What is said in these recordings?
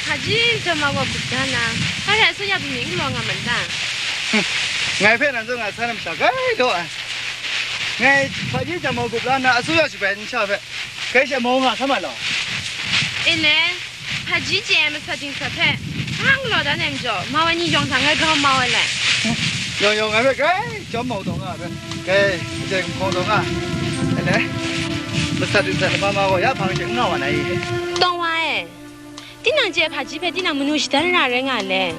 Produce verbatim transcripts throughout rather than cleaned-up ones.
Hpaji jam mau gaw gup da na, hpa rai asuya bungli n galaw nga man ta? Ngai hpe nan zawn nga sa na masha grai law ai. Ngai hpaji jam mau gup la nna, asuya shabai nsha hpe grai she mau nga sa ma law. E le, hpaji chye ai masat dingsat hpe hpa n galaw dan ai majaw, mau ai ni yawng hta ngai grau mau ai le. Yawng yawng ngai hpe grai jawm mau taw nga ai hpe, grai kaja gumhkawng taw nga ai. E le, masat dingsat lama ma gaw ya hpang she n nga wa na i? Tawng wa e. Tinang chye ai hpaji hpe tinang manu shadan ra rai nga le?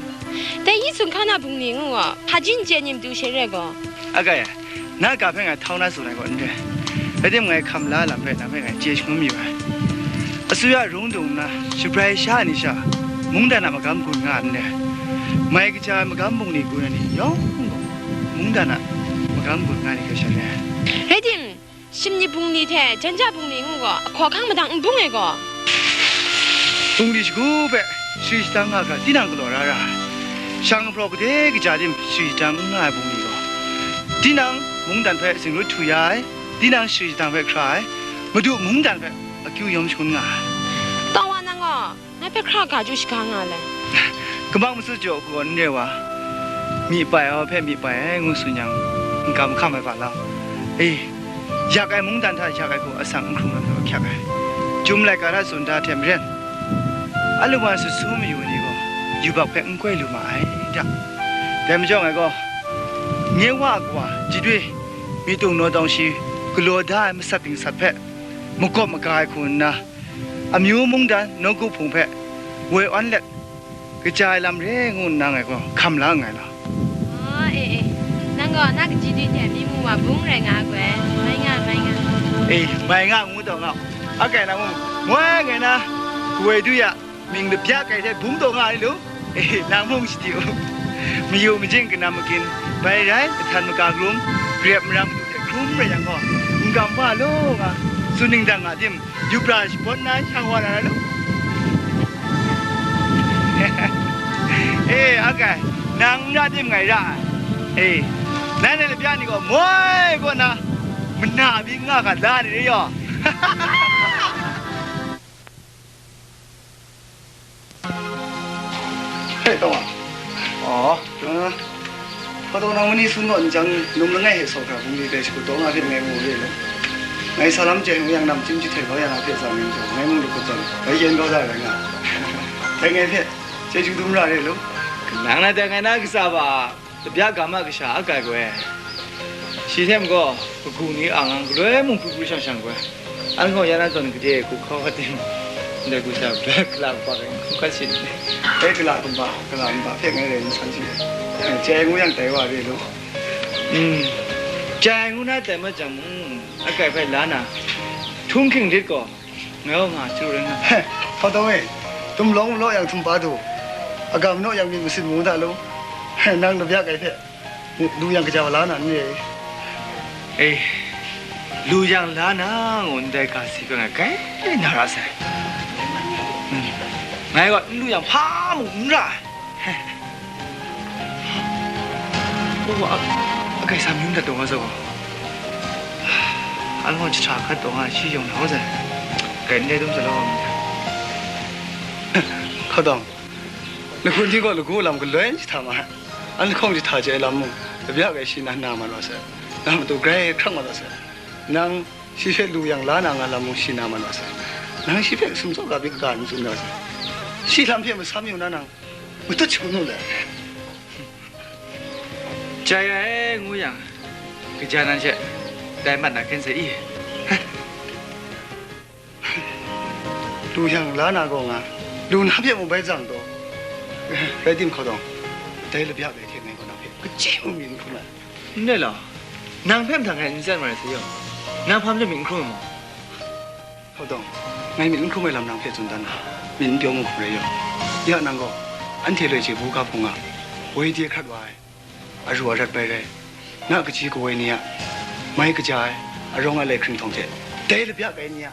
Dai Yesu hkan a bungli ngu gaw, hpaji n chye ai ni matu she re gaw. Akai, na ga hpe ngai htau na tsun ai gaw n re. Rai timung, ngai hkam la ai lam hpe nang hpe ngai chye shangun mayu ai. Asuya rung dung nna, shabrai sha ai ni sha, mungdan a magam gun nga ai n re. Mai kaja ai magam bungli gun ai ni yawng gaw, mungdan a magam gun nga ai ni hkrai sha re ai. Rai tim, Shimnip bungli hte jan ja bungli ngu gaw, ahkaw ahkang madang n bung ai gaw. Bungli shagu hpe shari shadang nga hkra tinang galaw ra ra ai. Shang hpraw gade kaja tim shari shadang n nga ai bungli gaw, tinang mungdan hpe zingrut htu ya ai, tinang shari shadang hpe hkra ai, Madu mungdan hpe akyu yawm shangun nga ai. Tawng wa nang gaw, ngai hpe hkra ga chyu shaga nga le. Kamang matut jaw hku gaw n re wa, myi pai ai wa hpe myi pai ai ngu tsun yang, n kam hkam ai hpa lam. E, yak ai mungdan hta yak ai hku asak n hkrung ai hpe hkyak ai. Chyum laika hta tsun da hte maren, aluwan sut su mayu ni gaw yubak hpe n koi lu ma ai da. Dai majaw ngai gaw, nye wa a kawa, jidwi, myitung naw tawng shi galaw da ai masat dingsat hpe makawp maga ai hku nna, amyu mungdan nawku hpung hpe woi awn let, kaja ai lam re ngu nna ngai gaw hkam la nngai law. Aw, e, e, nang gaw na kaji dwi hte myi mu wa bung rai nga ai gaw, mai nga, mai nga. E, mai nga ngu taw nga, akai nang mung moi ngai na kawoi du ya, mying labya kai hte bung taw nga ai lu. E, nang mung shadi u. Mayu majing kanam magin, bai rai, lahtan maga galum, grep marang madu hte hkrum rai yang gaw, n kam wa law nga, tsun ning dang nga tim, yubra shabawn na shang wa na rai lu. E, akai, nang n ra tim ngai ra ai. E, nanhte labya ni gaw moi kaw na mana byin nga ga la ni re yaw. Hei, Tawng a. Aw. Ah, hpa taw nang mani sun gaw n jang, num langai hte saw hkra bungli dai shagu taw nga hpe ngai mu re law. Ngai sa lam chyai ngu yang, namchyim jahten kau yang a hpe tsa myang jaw, ngai mung lakut tawn, bai yen kau da rai nga. Dai ngai hpe chyeju dum ra re law. Nang na dai ngai na kasa ba. Labya ga ma kasha a kai gaw e. Shi hte mung gaw, kagu ni ang ang galoi mung pru pru shang shang gaw e. An gaw ya na zawn gade hku hkau hkat tim, ndai gu sha bra kala kaba kai hku hkat shi ni. E, kala kaba, kala kaba hpe ngai rai n san shi. Jai ngu yang tai wa re lu. Mm. Jai ngu na tai mat jang mung, a kai hpe la na, htunghking lit gaw, Ngai wa nga chyu rai nga. Hpa taw e, tum lawng malaw yang htum pa du, aga manaw yang myit masin mu da lu. Nang labyak ai hte, lu yang kaja wa la na n re? E, lu yang la na ngu ndai ga si hpe ngai grai na ra sai. Hmm. Ngai gaw n lu yang hpa mung n ra ai. Wa, a, a kai sa myun dat taw nga sa gaw. An gaw jahta hkat taw nga shi yawng na wa sai. Kai ndai dum sa law. Hkawdawng, lahkun hti gaw lagu lam galoi jahta ma ai. An lahkawng jahta chye ai lam mung, labyak ai shi na na mat wa sai. Na matu grai hkrang mat wa sai. Nang shi hpe lu yang la na nga lam mung shi na mat wa sai. Nang shi hpe sumsawk ga byi kaga n tsun na sai. Shi lam hpe masam yu na nang. Matut shangun u le. Jai ai ngu yang, kaja nan she, dai mat na hkyen sai i? Lu yang la na gaw nga, lu na hpe mung bai zang taw. Rai tim, Hkawdawng, dai labyak ai hte ngai gaw nang hpe kaji mung myit n hkrum ai. Ndai law, nang hpe mahtang ngai n tsyan wa rai sa yaw, nang hpa majaw myit n hkrum ai maw? Hkawdawng, ngai myit n hkrum ai lam nang hpe tsun dan ai, myit n pyaw mu hkum rai yaw. Ya nang gaw, anhte loi hte buga hpung a, woi de hkrat wa ai, aru arat bai rai, na kaji kawoi ni a, mai kaja ai, arawng alai hkringhtawng hte, dai labyak ai ni a,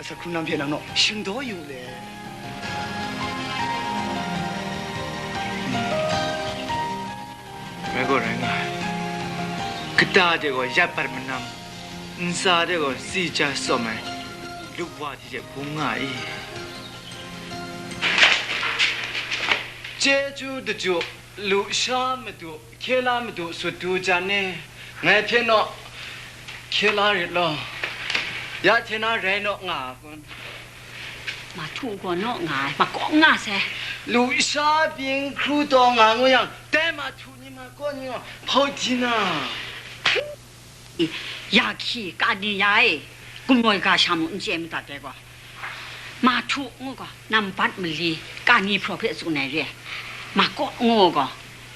asak hkrung lam hpe nang naw shingdaw yu le. Rai gaw rai nga ai. Kata de gaw yat bat manam, ntsa de gaw tsi ja tsawm ai, lup wa hti hte bung nga ai. Chyeju daju, lusha madu, hkye la madu sut du jan e, ngai hpye naw, hkye la rit law, ya hte na rai naw nga a kun? Mahtu gaw naw nga ai, makawng nga sai. Lusha byin hkru taw nga ngu yang, dai mahtu ni ma kaw ni gaw, hpau di na. Ya hki, kani ya e, gumloi ga sha mu n chye madat dai gaw. Mahtu ngu gaw, nambat mali, kani hpraw hpe tsun ai re ai. Makaw ngu gaw,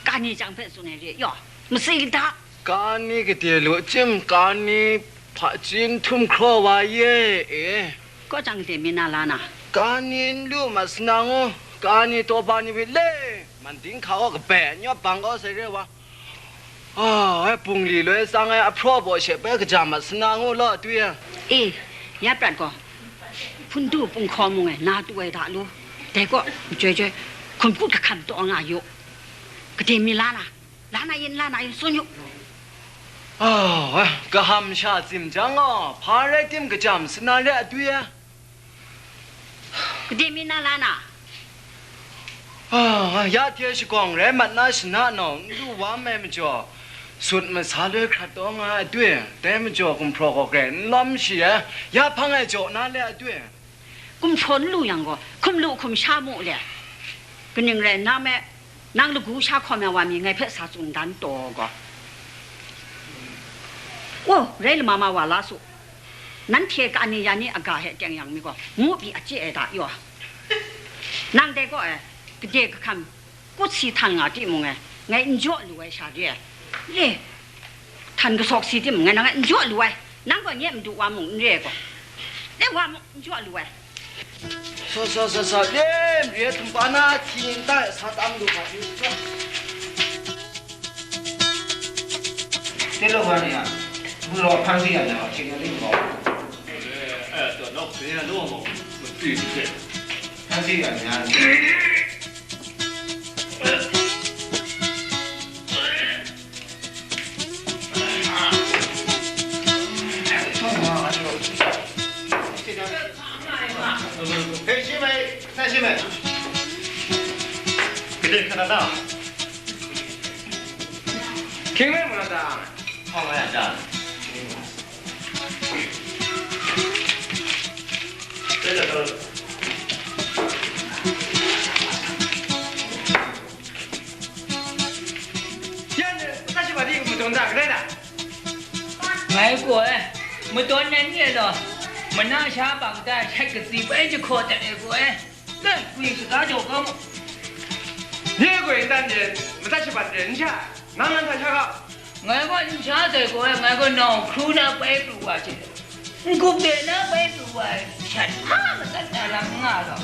kani chyang hpe tsun ai re ai. Yaw, matsi da. Kani gade lu chyim, kani hpachin htum hkraw wa ye e. Kaw chyang gade mi na la na? Kani n lu mat sana ngu, kani tawba ni hpe le, man dinghka gaw kabai n yawp bang kau sai re wa. Ah, ai bungli loi tsang ai ahpraw baw she bai kaja mat sana ngu law, atwi e. E, ya prat gaw, hpundu punghkaw mung e na tu ai da lu. Dai gaw, majoi joi, hkum kut kahkam taw nga yu. Gade mi la na, la na yin, la na yin, tsun yu. Ah, ai, kaham sha tsim jang gaw, hpa rai tim kaja mat sana re, atwi e. Gade mi na la na? Ah, ya hte shagawng rai mat na shana nau n lu wa mai majaw, sut masa loi hkrat taw nga ai atwi, dai majaw gumhpraw gaw grai n lawm shi ai, ya hpang e jaw na le atwi. Gumhpraw n lu yang gaw, hkum lu hkum sha mu le. Kaning rai nna me, nang lagu sha hkawm ai wa mi ngai hpe sa tsun dan taw gaw. O, rai lama ma wa la su. Nanhte kani ya ni aga he teng yang mi gaw, ngu pyi a chye ai da yaw. Nang dai gaw e, gade kahkam, kut si htan nga timung e, ngai n jaw lu ai sha re ai. Re, htan kasawk si timung e, nang e n jaw lu ai. Nang gaw nye madu wa mung n re ai gaw. E wa mung n jaw lu ai. Sa, sa, sa, sa, lem re htumpa na hti nta e sa tam lu hpa pyi sa. Telo ga ni a, bu raw hpang si ya na, hkying a ling gaw. Eh, eh, taw, nawk hpring a, naw gaw, matwi hte. Hpang si ya na. Hei, shi mai, na shi mai. Gade hkana ta? Hkying rai mu na ta? Hkawng rai a ta? Yan, tashi ba di madawn da, kadai da? Ngai gaw e, madawn ai ni e law, mana sha bang da, shat katsi bai jahkaw dat ai gaw e. Dai, gwi shaga jaw ga mu. Nye goi ntan de, madat shabat de n sha, nang nan hta sha ga. Ngai gaw n sha dai gaw e, ngai gaw nau hkru na bai pru wa hte, n-gup de na bai pru wa ai, shat hpa madat na lam n nga gaw.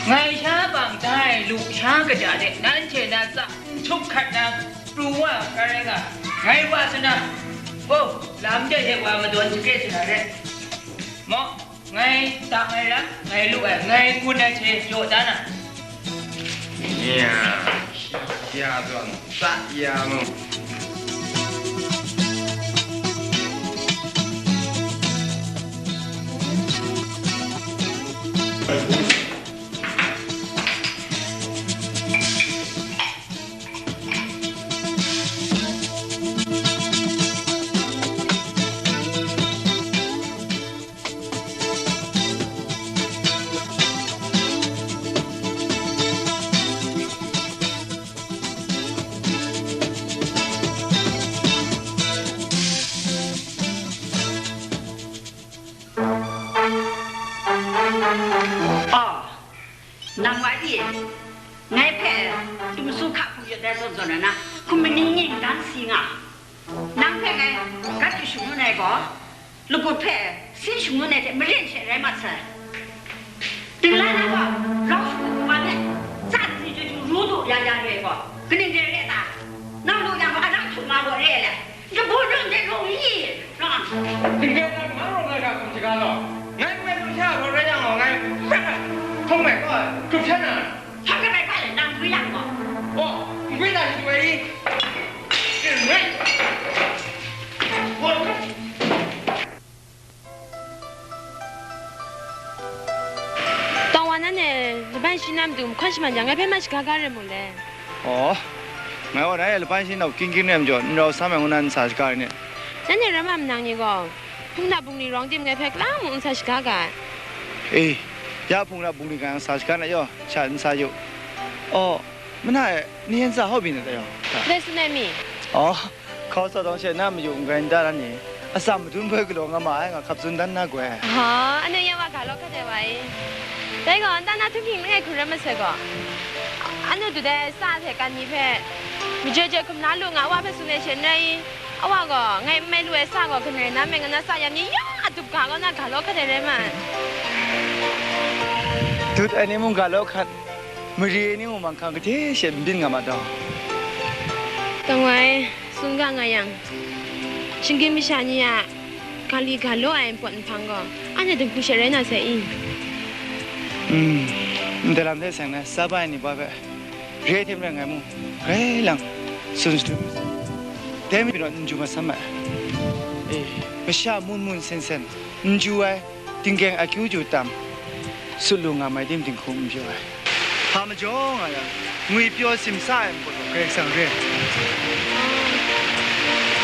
Ngai sha bang dai, lu sha kaja de, nanhte na tsa n htup hkat na pru wa ai rai nga, ngai wa sana. O, lam de hte wa madawn shakre sana re. Maw, ngai tang ai ram, ngai lu ai, ngai gun ai hte jaw da na. Ya, ya zawn, sa ya mu. A, nang wa i, ngai hpe tum su hka hku yawt ai zawn zawn na, hkum maning ning dan si nga. Nang hpe ngai gat hte shangun ai gaw, lagut hpe sin shangun ai hte maren she rai mat sai. Dingla na gaw, rau shangun wa me, tsa dingli chyeju ru du ya ya re ai gaw, kaning re re ta? Nang lu yang gaw, a nang htum nga gaw re ai le. Kabu rung de rung i, rung. Htingre nan nang rung na ga hkum shaga law. Ngai ngai lusha gaw rai yang gaw ngai, hkrum ai, hkrum ai, hkrum shan na. Hkrum ai hkrum ai, nang ngwi yang gaw. Oh, ngwi na shi wai i. Hkrum ai. Oh. Tawng wa nan E, laban shi na matu mahkawn shaman jang, ngai hpe ma shaga ga rai mu le? Aw, ngai gaw nai e laban shi nau king king rai majaw, n rau sam ai ngu na n sa shaga rai ni? Nanhte ram a manang ni gaw, hpung na bungli rawng tim ngai hpe kala mung n sa shaga ga ai. E, ya hpung na bungli ga yang sa shaga na yaw, sha n sa yu. Aw, mana e, ni yan sa hau byin na ta yaw? Ndai tsun ai mi? Aw, Hkau sa tawng she na mayu n grai n ta ran ni? Atsam madun hpoi galaw nga ma ai, nga hkap tsun dan na goi. Ha, anu yan wa ga law hkat ai wa e. Dai gaw, nta na htunghking langai hku rai masai gaw, anu dut ai sa hte kan ni hpe majaw jaw hkum la lu nga, a wa hpe tsun ai she n rai i? A wa gaw, ngai n mai lu ai sa gaw, kaning rai na me nga na sa yam ni ya a dup ga gaw na ga law hkat ai rai ma ai. Dut ai ni mung ga law hkat, mari ai ni mung manghkang gade she n byin nga ma taw? Dang wai. Tsun ga nga yang, shinggyim masha ni a ga li ga law ai npawt nhpang gaw, anhte dinghku she rai na sai i? Mm, ndai lam hte seng na, tsaba ai ni ba hpe, re ai hte maren ngai mung, grai lang tsun shadum ai. Dai mi pyi naw n ju masam ai. E, masha mun mun sen sen, n ju ai, Tingkeng akyu ju tam, sut lu nga mai tim dinghku n pyaw ai. Hpa majaw nga yang, ngwi pyaw simsa ai npawt gaw Karai Kasang re ai.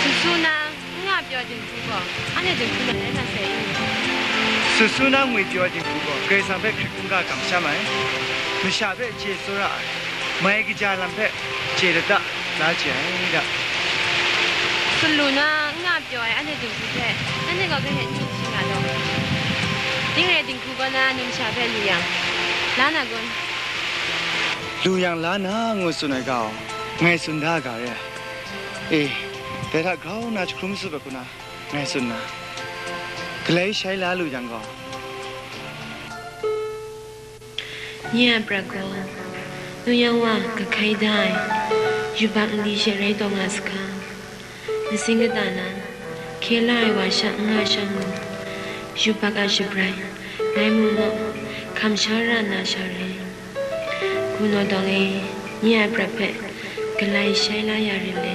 Sut su na, n nga pyaw dinghku gaw, anhte dinghku na rai na sai i? Sut su na ngwi pyaw dinghku gaw, Karai Kasang hpe hkrit hkungga kamsham ai, masha hpe chye tsawra ai, mai kaja lam hpe chye lada la chye ai da. Sut lu na, n nga pyaw ai anhte dinghku hpe, nanhte gaw hkrai hkrai n myit shi nga law. Ning rai dinghku gaw na numsha hpe lu yang, la na kun? Lu yang la na ngu tsun ai ga, ngai tsun da ga re ai. E, dai hta grau nna jahkrum tsup ai hku na, ngai tsun na, galai shai la lu yang gaw, Nye a prat gaw, nu yang wa kahkai da ai yubak nli she rai taw nga saga, nsing kata na, hkye la ai wa sha n nga shang gaw, yubak a shabrai, ngai mung naw, hkam sha ra na sha rai. Hku naw dawng e, nye a prat hpe galai shai la ya rit le.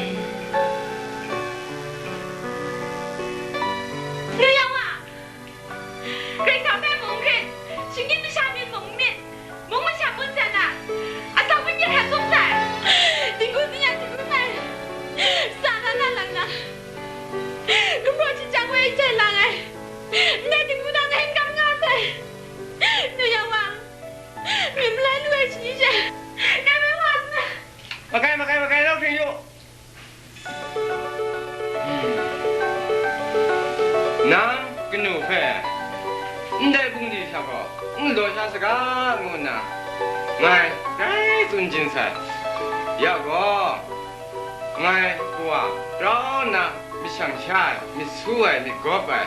Nu yang wa! Karai Kasang hpe mung n rit, shinggyim masha myit mung n myit, mung masha bun sa na, asak manyin hkra tsun sai. Dinghku tsin yan hte hkrum ai, sa na na lang na, gumhpraw hkying chyang woi jai lang ai, ndai dinghku na ngai n kam nga sai. Nu yang wa, myit malai lu ai shani she, ngai bai wa sa. Makai, makai, makai, lau hkring yu. Nang kanu hpe ndai bungli hta gaw n law sha saga ngu nna, ngai grai tsun jin sai. Ya gaw, ngai kawa grau nna myit shang sha ai, myit su ai, myit gawp ai,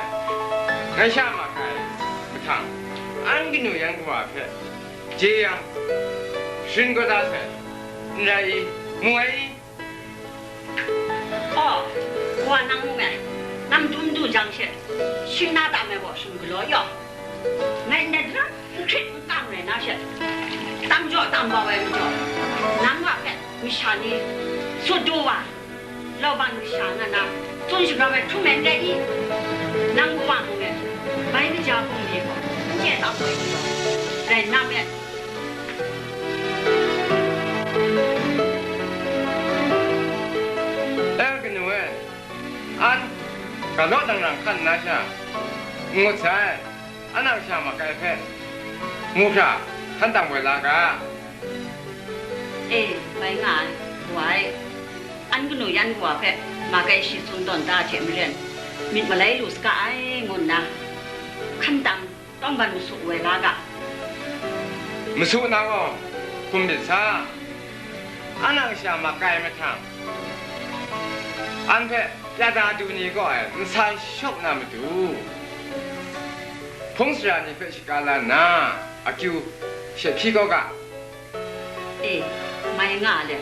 ngai sha ma kai mahtang, an kanu yan kawa hpe je yang, sharin kau da sai, n rai i? Mu ai i? Aw, wa nang mu me, nang dum du jang she, shing na tam ai gaw shing galaw yaw. Ngai ndai daram n hkrit n kam rai na she, tam jaw tam bau ai majaw, nang wa hpe masha ni sut du wa, lauban masha nga na, tsun shagrau ai hkrum ai n rai i? Nang kawa mu me, bai kaja hpung ni gaw n chye tam ai majaw, rai nna me. E, kanu e, an ga law nang nang hkan nna sha, n ngut sai, an nang sha makai hpe, mu hkra, hkan tam woi la ga. E, bai nga ai, wa e, an kanu yan kawa hpe makai shi tsun tawn da hte maren, myit malai lu saga ai, ngu nna, hkan tam, tawngban masu woi la ga. Masu na gaw, hkum myit sa, an nang sha makai mahtang, an hpe ya da du ni kaw ai n sai shawk na matu, hpung sara ni hpe shaga la nna, akyu she hpyi kau ga. E, mai nga le,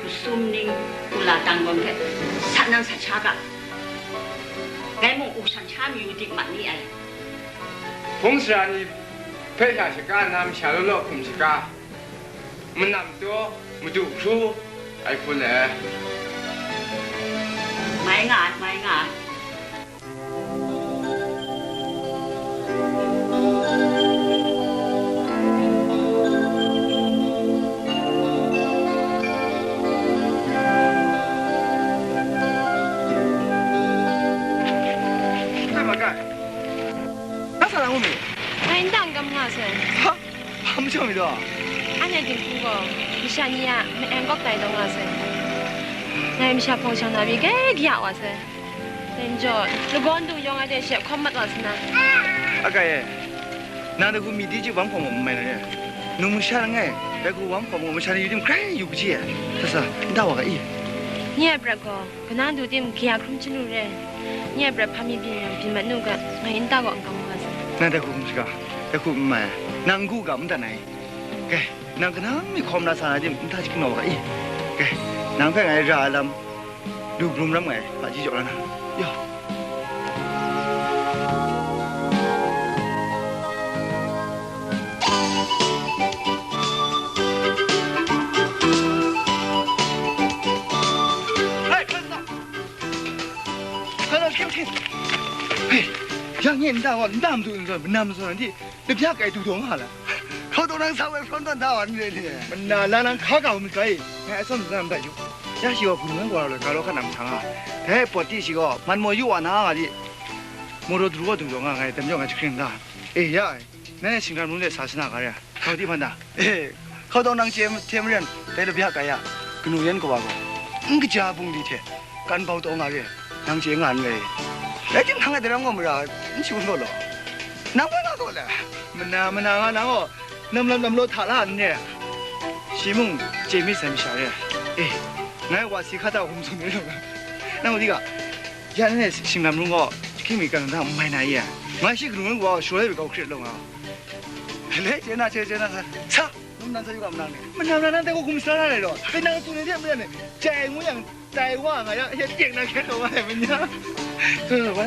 masum ning, ula tang gawn hpe sat nang sat sha ga, dai mung u shan sha mayu dik mat ni ai. Hpung sara ni hpe sha shaga nna masha law law hkum shaga, manam taw, madu hkru ai hku le. Mai nga ai, mai nga ai. Sai. Ha? Hpa majaw mi taw? Anhte dinghku gaw masha ni a ma-, ma-, kawk tai taw nga sai. Ngai masha hpawng shang na mi grai kaya wa sai. Dai majaw, lagawn dung yawng ai hte she hkawm mat wa sa na. Akai e, nang dai hku mi di chyu wang hpawng gaw n mai na re. Num masha langai, dai hku wang hpawng gaw masha ni yu tim grai yu kaji e. Sa sa, n ta wa ga i. Nye a prat gaw, kanan du tim kaya hkrum chyalu re. Nye a prat hpa mi byin yang byin mat nu ga, ngai n ta gaw n kam wa sai. Nang dai hku hkum shaga, dai hku n mai, nang n gu ga n dat nai. Kai, nang kanang mi hkawm na sa na tim, nta hkying wa ga i. Kai, nang hpe ngai ra ai lam, lu brum ram ngai, hpaji jaw la na. Yaw. Hai, hkan sa! Hkan sa, hkyen hkyen! Hei, yang nye nta gaw, nta madu n zawn, manam zawn, di, Labyak kai du daw nga la. Hkau taw nang sa woi hprawn tawn da wa n re ni? Mana la nang hka ga u myit ga e, ngai atsawm nang da yu. Ya shi gaw hpung nang wa la ga law hka nang sa nga. Dai pawt ti shi gaw man maw yu wa na nga di. Maw daw du wa du daw nga ngai, dam jaw ngai jahkring da. E ya ai, nang e shinggan mung de sa shana ga re, hkau di hpan da. E, hkau taw nang chye hte maren, dai labyak kai a, kanu yan kawa gaw, n kaja bungli hte, kan bau taw nga re, nang chye nga n rai. Rai timung, nang a daram gaw mara n shu n gaw law, nang bai nga gaw le. Mana, mana nga nang gaw, nam lam nam law hta la n re. Shi mung chye myit sai masha re. E, ngai wa si hka ta hkum tsun ni law. Nang di ga, ya nang e shinglam rung gaw, hkying mi kan na n mai na ye. Ngai shi kanu rai wa, shaloi kau hkrit law nga. Le, chye na, chye, chye na, sa, sa, num nan sa yu ga manang ni. Manang na nang dai gaw hkum sara na rai law. Dai nang tsun ni de, maren ni. Jai ngu yang, Dai wa nga yang, ya, kyeng na hkyen taw wa ai manya. Wa,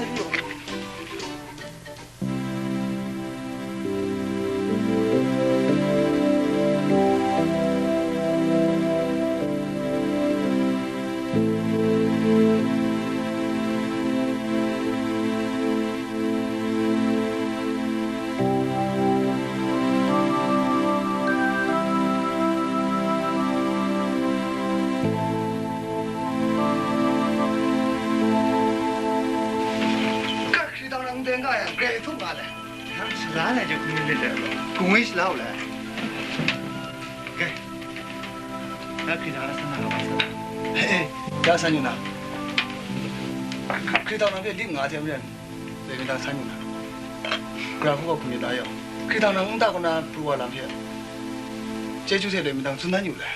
Hkrit hkrit dang dang n teng ga yang, grai htup nga le. Nang sala na jaw hkrum let let law. Gung e sala u le. Grai. Na hkrit dang na san na nga bai sa. He, he, ya san yu na. Hkrit dang nang hpe lim nga hte maren, loi mi dang san yu na. Gara hku gaw hkum myit la yaw. Hkrit dang nang nta kaw na pru wa lam hte, chyeju hte loi mi dang tsun dan yu le.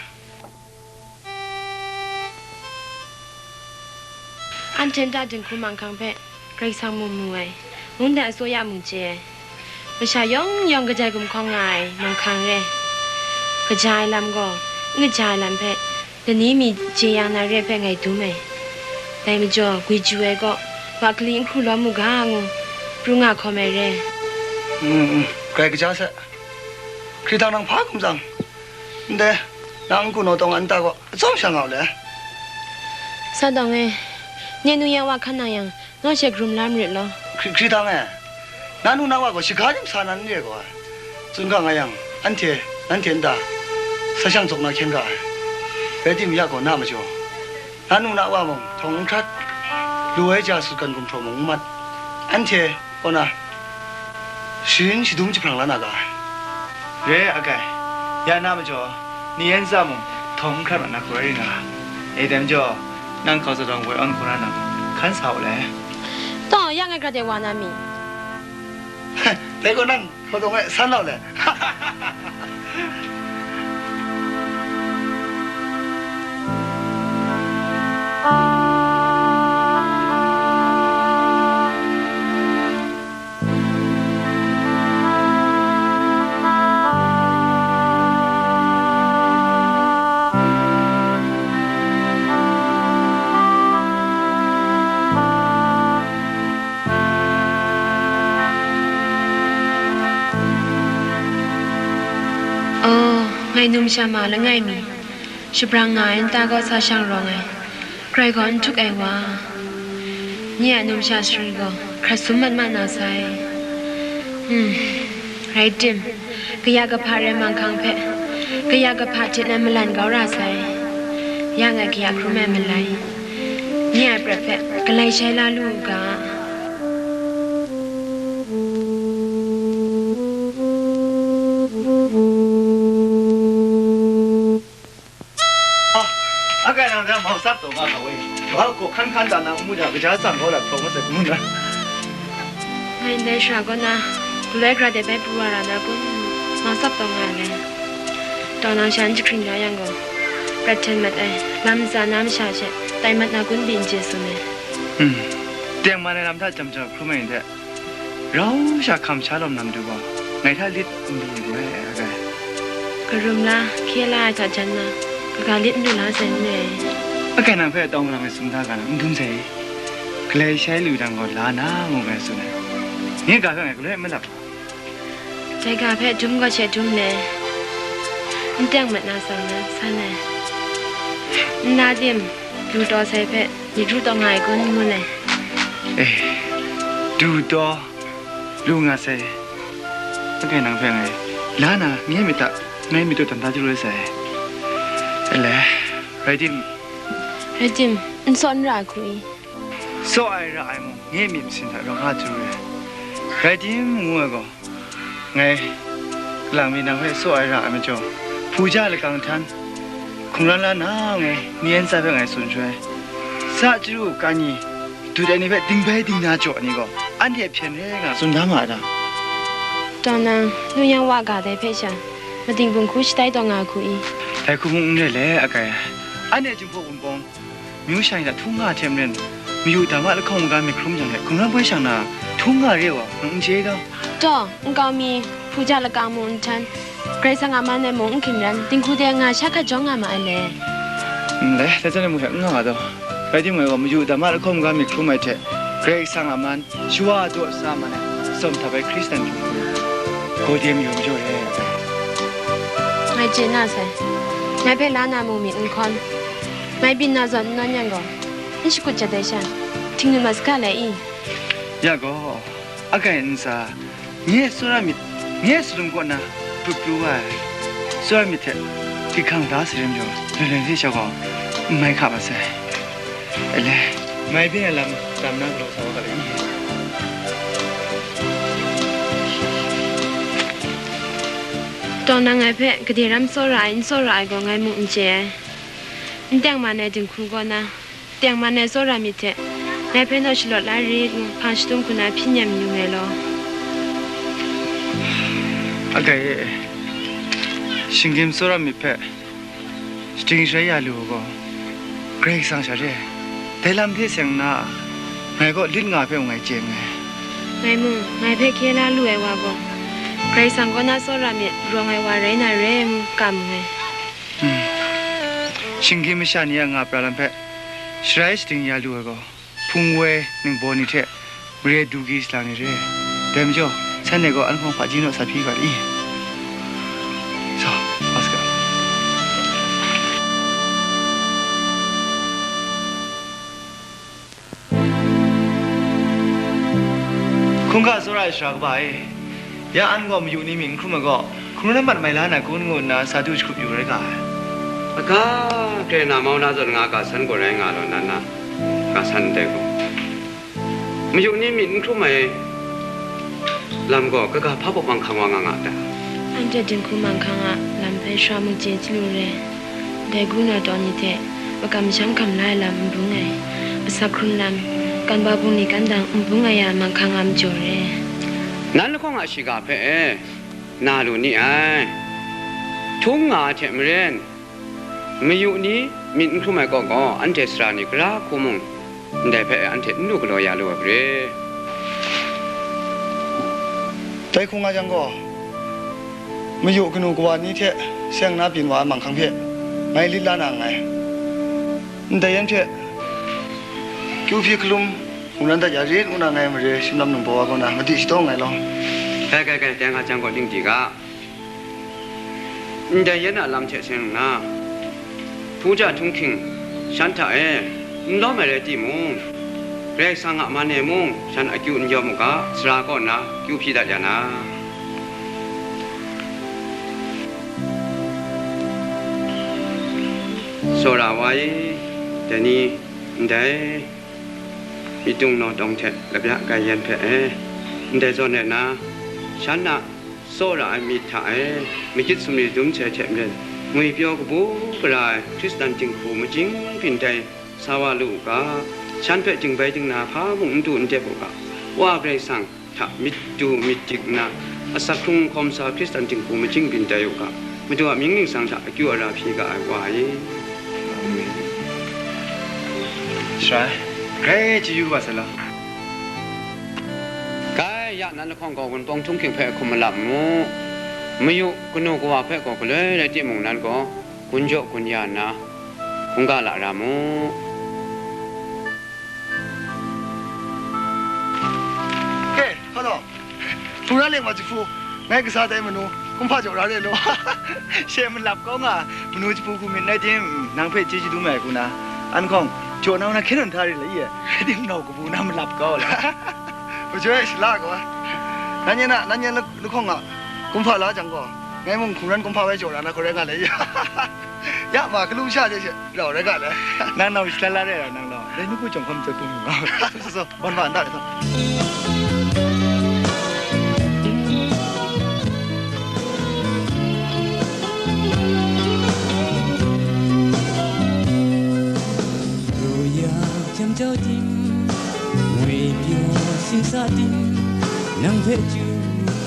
Anhte nta dinghku manghkang hpe Karai Kasang mung mu ai, ngun dan atsawya mung chye ai. Masha yawng yawng kajai gumhkawng nga ai manghkang re. Kaja ai lam gaw, n kaja ai lam hpe, lani mi jeyang na re hpe ngai dum ai. Dai majaw, gwi ju ai kaw, wa kali n hkru lawm u ga ngu, pru nga hkawm ai re. Mm, mm, grai kaja sai. Hkrit dang nang hpa hkum tsang? Ndai, nang n-gun naw tawng nta gaw, atsawm sha nga u le. Sa dawng e, nye nu ya wa hkan nang yang, naw she karum la marit law. Hkri-, hkrit dang e, na nu na wa gaw shaga rim sa na n re gaw ai. Tsun ga nga yang, anhte, nanhte nta, sa shang tsawk na hkyen ga ai. Rai timung, ya gaw na majaw, na nu na wa mung htawng n hkrat, lu ai ja sut gan gumhpraw mung n mat, anhte kaw na sharin shadum jahprang la na ga ai. Re, akai, ya na majaw, ni yan za mung htawng n hkrat mat na hku rai ring nga. E, dai majaw, nang hkau za dawng woi awn hku na nang hkan sa u le. Taw, ya ngai hkrat de wa na mi? Dai gaw nang hkau dawng e san lau le. Oh, ngai numsha ma langai mi, shabrang nga ai nta gaw sa shang rawng ai, grai gaw n htuk ai wa. Nye a numsha sari gaw hkrat sum mat ma na sai. Hmm, rai tim, kaya kahpa rai manghkang hpe, kaya kahpa hte nan malan kau ra sai. Ya ngai kaya hkrum ai malai, nye a prat hpe galai shai la lu u ga. Wa hkawhkan hkan ta na nmu hta, kaja tsang kau la hpraw masai, ngu na. Ngai ndai shara kaw na, galoi gara de bai pru wa ra na kun, matsap taw nga ai le. Tau nang sha n jahkring da yang gaw, prat hten mat ai, lam ntsa na masha she, tai mat na kun pyi n chye tsun ai. Hmm. Tengman ai lam hta jam jam hkrum ai ni hte, rau sha hkam sha lawm na matu gaw, ngai hta lit n lu ai, akai. Karum la, hkye la ai hta jan na, kaga lit n lu la sai n re ai. Akai, nang hpe tau malang ai sumda ga na n dum sai. Galai shai lu jang gaw la na, ngu ngai tsun ai. Nye ga hpe ngai galoi n malap. Dai ga hpe dum gaw she dum le, n teng mat na tsawm nan san ai. Nna dim, du taw sai hpe, myit ru taw nga ai kun, ngu ai. Eh, du taw, lu nga sai. Akai, nang hpe ngai la na, nye myit hta, ngai myit taw dan da jaru ai sai. Ele, rai tim. Rai tim, n saw n ra ai hku i? Saw ai ra ai mung, nye myit masin hta rau nga jaru ai. Rai tim, ngu ai gaw, ngai, kalang mi nang hpe saw ai ra ai majaw, hpu ja lakang htan, hkungran la na ngu, ni ntsa hpe ngai tsun shaloi, sa chyaru, kani, dut ai ni hpe dingbai dingna jaw ni gaw, anhte hpyen re nga tsun da ma ai ta? Tau nang, nu yang wa ga dai hpe sha, mading bung hku shatai taw nga hku i? Dai hku mung n re le, akai, anhte Jinghpaw Wunpawng myu sha ni hta htung nga hte maren, mayu dama lahkawng maga myit hkrum jang hte hkungran poi shang na htung nga re ai wa, nang n chye i taw? Taw, nkau mi, hpu ja lakang mung n htan, Karai Kasang a man e mung n hkingran, dinghku de nga sha hkat jawng nga ma ai le. N le, dai hte mung hte n nga taw. Rai timung, ngai gaw mayu dama lahkawng maga myit hkrum ai hte, Karai Kasang a man shawa daw sa man ai, tsawm htap ai Hkristan hpung hku, gawde mayu majaw re ai. Ngai chye na sai. Ngai hpe la na mu myit n hkawn, ngai byin na zawn n nawn yang gaw, n shakut jat ai sha, htingnu mat saga lai i? Ya gaw, akai ntsa, nye tsawra myit, nye salum kaw na pru pru wa ai tsawra myit hte hkrit hkang da sa rim jaw, lun lun hte sha gaw n mai hka mat sai. Ele, mai byin ai lam tam na galaw sa wa ga le i? Tau nang ngai hpe gade ram tsawra ai, n tsawra ai gaw ngai mung n chye ai. N teng man ai dinghku kaw na, teng man ai tsawra myit hte ngai hpe naw shalawt la rit ngu, hpang shadum hku na hpyi nem yu ngai law. Akai e, shinggyim tsawra myit hpe shading sharai ya lu ai gaw, Karai Kasang sha re ai. Dai lam hte seng nna, ngai gaw lit nga hpe mung ngai chye nngai. Ngai mung, ngai hpe hkye la lu ai wa gaw, Karai Kasang kaw na tsawra myit rawng ai wa rai na re ai ngu kam nngai. Hmm. Shinggyim masha ni a nga pra lam hpe sharai shading ya lu ai gaw, hpung woi ningbaw ni hte mare du gyi salang ni re ai. Dai majaw, shanhte gaw an hkawng hpaji naw sa hpyi ga i? Sa, Oscar. Hkungga tsawra ai sara kaba e, ya an gaw mayu ni myit n hkrum ai gaw, hkungran mat mai la na kun ngu nna sa du jahkrup yu rai ga ai. Aga, kre na mau na zawn nga ga san gaw rai nga law, nan na, ga san ndai gaw, mayu ni myit n hkrum ai lam gaw, kaga hpa baw manghkang wa nga nga ta? Anhte dinghku manghkang a lam hpe sara mung chye chyalu re. Dai gu na taw ni hte makam masham hkam la ai lam n bung ai, asak hkrun lam, kan ba bungli kan dang n bung ai ya manghkang a majaw re. Nan lahkawng a shiga hpe e, na lu ni ai. Htung nga ai hte maren, mayu ni myit n hkrum ai kaw gaw, anhte sara ni gara hku mung, ndai hpe anhte n lu galaw ya lu ai hpe re. Dai hku nga jang gaw, mayu kanu kawa ni hte seng na byin wa ai manghkang hpe ngai lit la na nngai. Ndai yan hte kyu hpyi hkalum hkungran dat ya rit ngu na ngai mare shimlam ningbaw wa kaw na madi shadaw nngai law. Kai, kai, kai, dai nga jang gaw ning di ga. Ndai yan a lam hte seng nna, hpu ja htunghking shan hta e n lawm ai rai timung, Karai Kasang a man e mung shan akyu n yawm u ga, sara kaw nna kyu hpyi dat ya na. Tsawra wa e, dai ni, ndai myit dung naw tawng hte labya kai yan hpe e, ndai zawn e na, shan a tsawra ai myit hta e, magit sumri dum sai hte maren, ngwipyaw kabu gara ai Hkristan dinghku majing byin tai sa wa lu u ga, shan hpe dingbai dingna hpa mung n du n dep u ga, Wa Karai Kasang hta myit du myit dik nna, asak hkrung hkawm sa Hkristan dinghku majing byin tai u ga, Madu a mying ningsang hta akyu ara hpyi ga ai wa e. Amen. Sharai, grai chyeju wa sai law. Kai, ya nan lahkawng gaw Wunpawng Htunghking hpe hkum malap mu. Mayu, kanu kawa hpe gaw galoi rai timung, nan gaw gun jaw gun ya nna, hkungga lara mu. Ke, hkau law, hpung ra leng wa jahpu, ngai kasa dai manu, kumhpa jaw ra re law. She malap kau nga, manu jahpu hku myit nai tim, nang hpe chyeju dum ai hku na, an hkawng, jaw na na hkyen hta re la ye, rai tim nau kabu na malap kau la. Hpajoi shala gaw, nan yan a, nan yan lahkawng a, kumhpa la jang gaw, ngai mung hkungran kumhpa bai jaw ra na hku rai nga le ya. Ya ma, galu sha de she, rau rai ga le. Nang nau shala la rai ra nang law, dai nu ku jawng hkawm jawt bung nga. So, so, so, ban ba nda le so. Ru ya jam jau tim, ngwi pyaw simsa tim, nang hpe chyu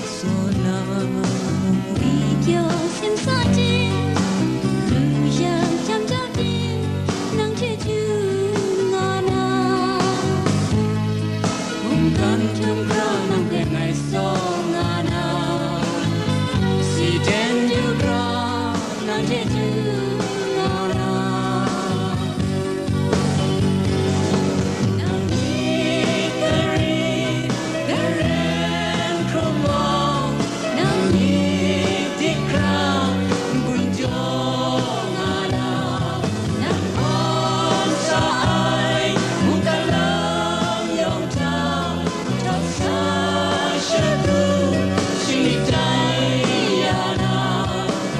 saw na. Ngwi pyaw simsa tim, ru ya jam jau tim, nang hte chyu nga na. Mungkan hkrum hkra nang hpe ngai saw nga na, si ten du hkra nang hte du nga na. Nang myit gari garen hkrum gaw, nang myit dik hkra n-gun jaw nga na. Nang hkawm sa ai mungkan lam yawng hta, hkawm sa shadu shinggyit tai ya na,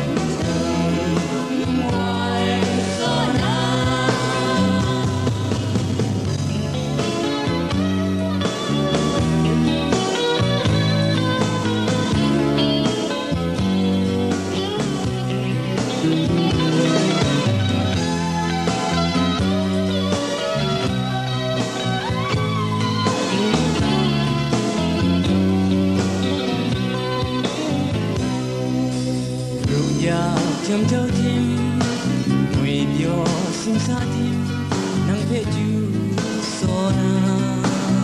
n-gun n-wai saw na. Ru ya jam jau tim, ngwi pyaw simsa tim, nang hpe chyu saw na.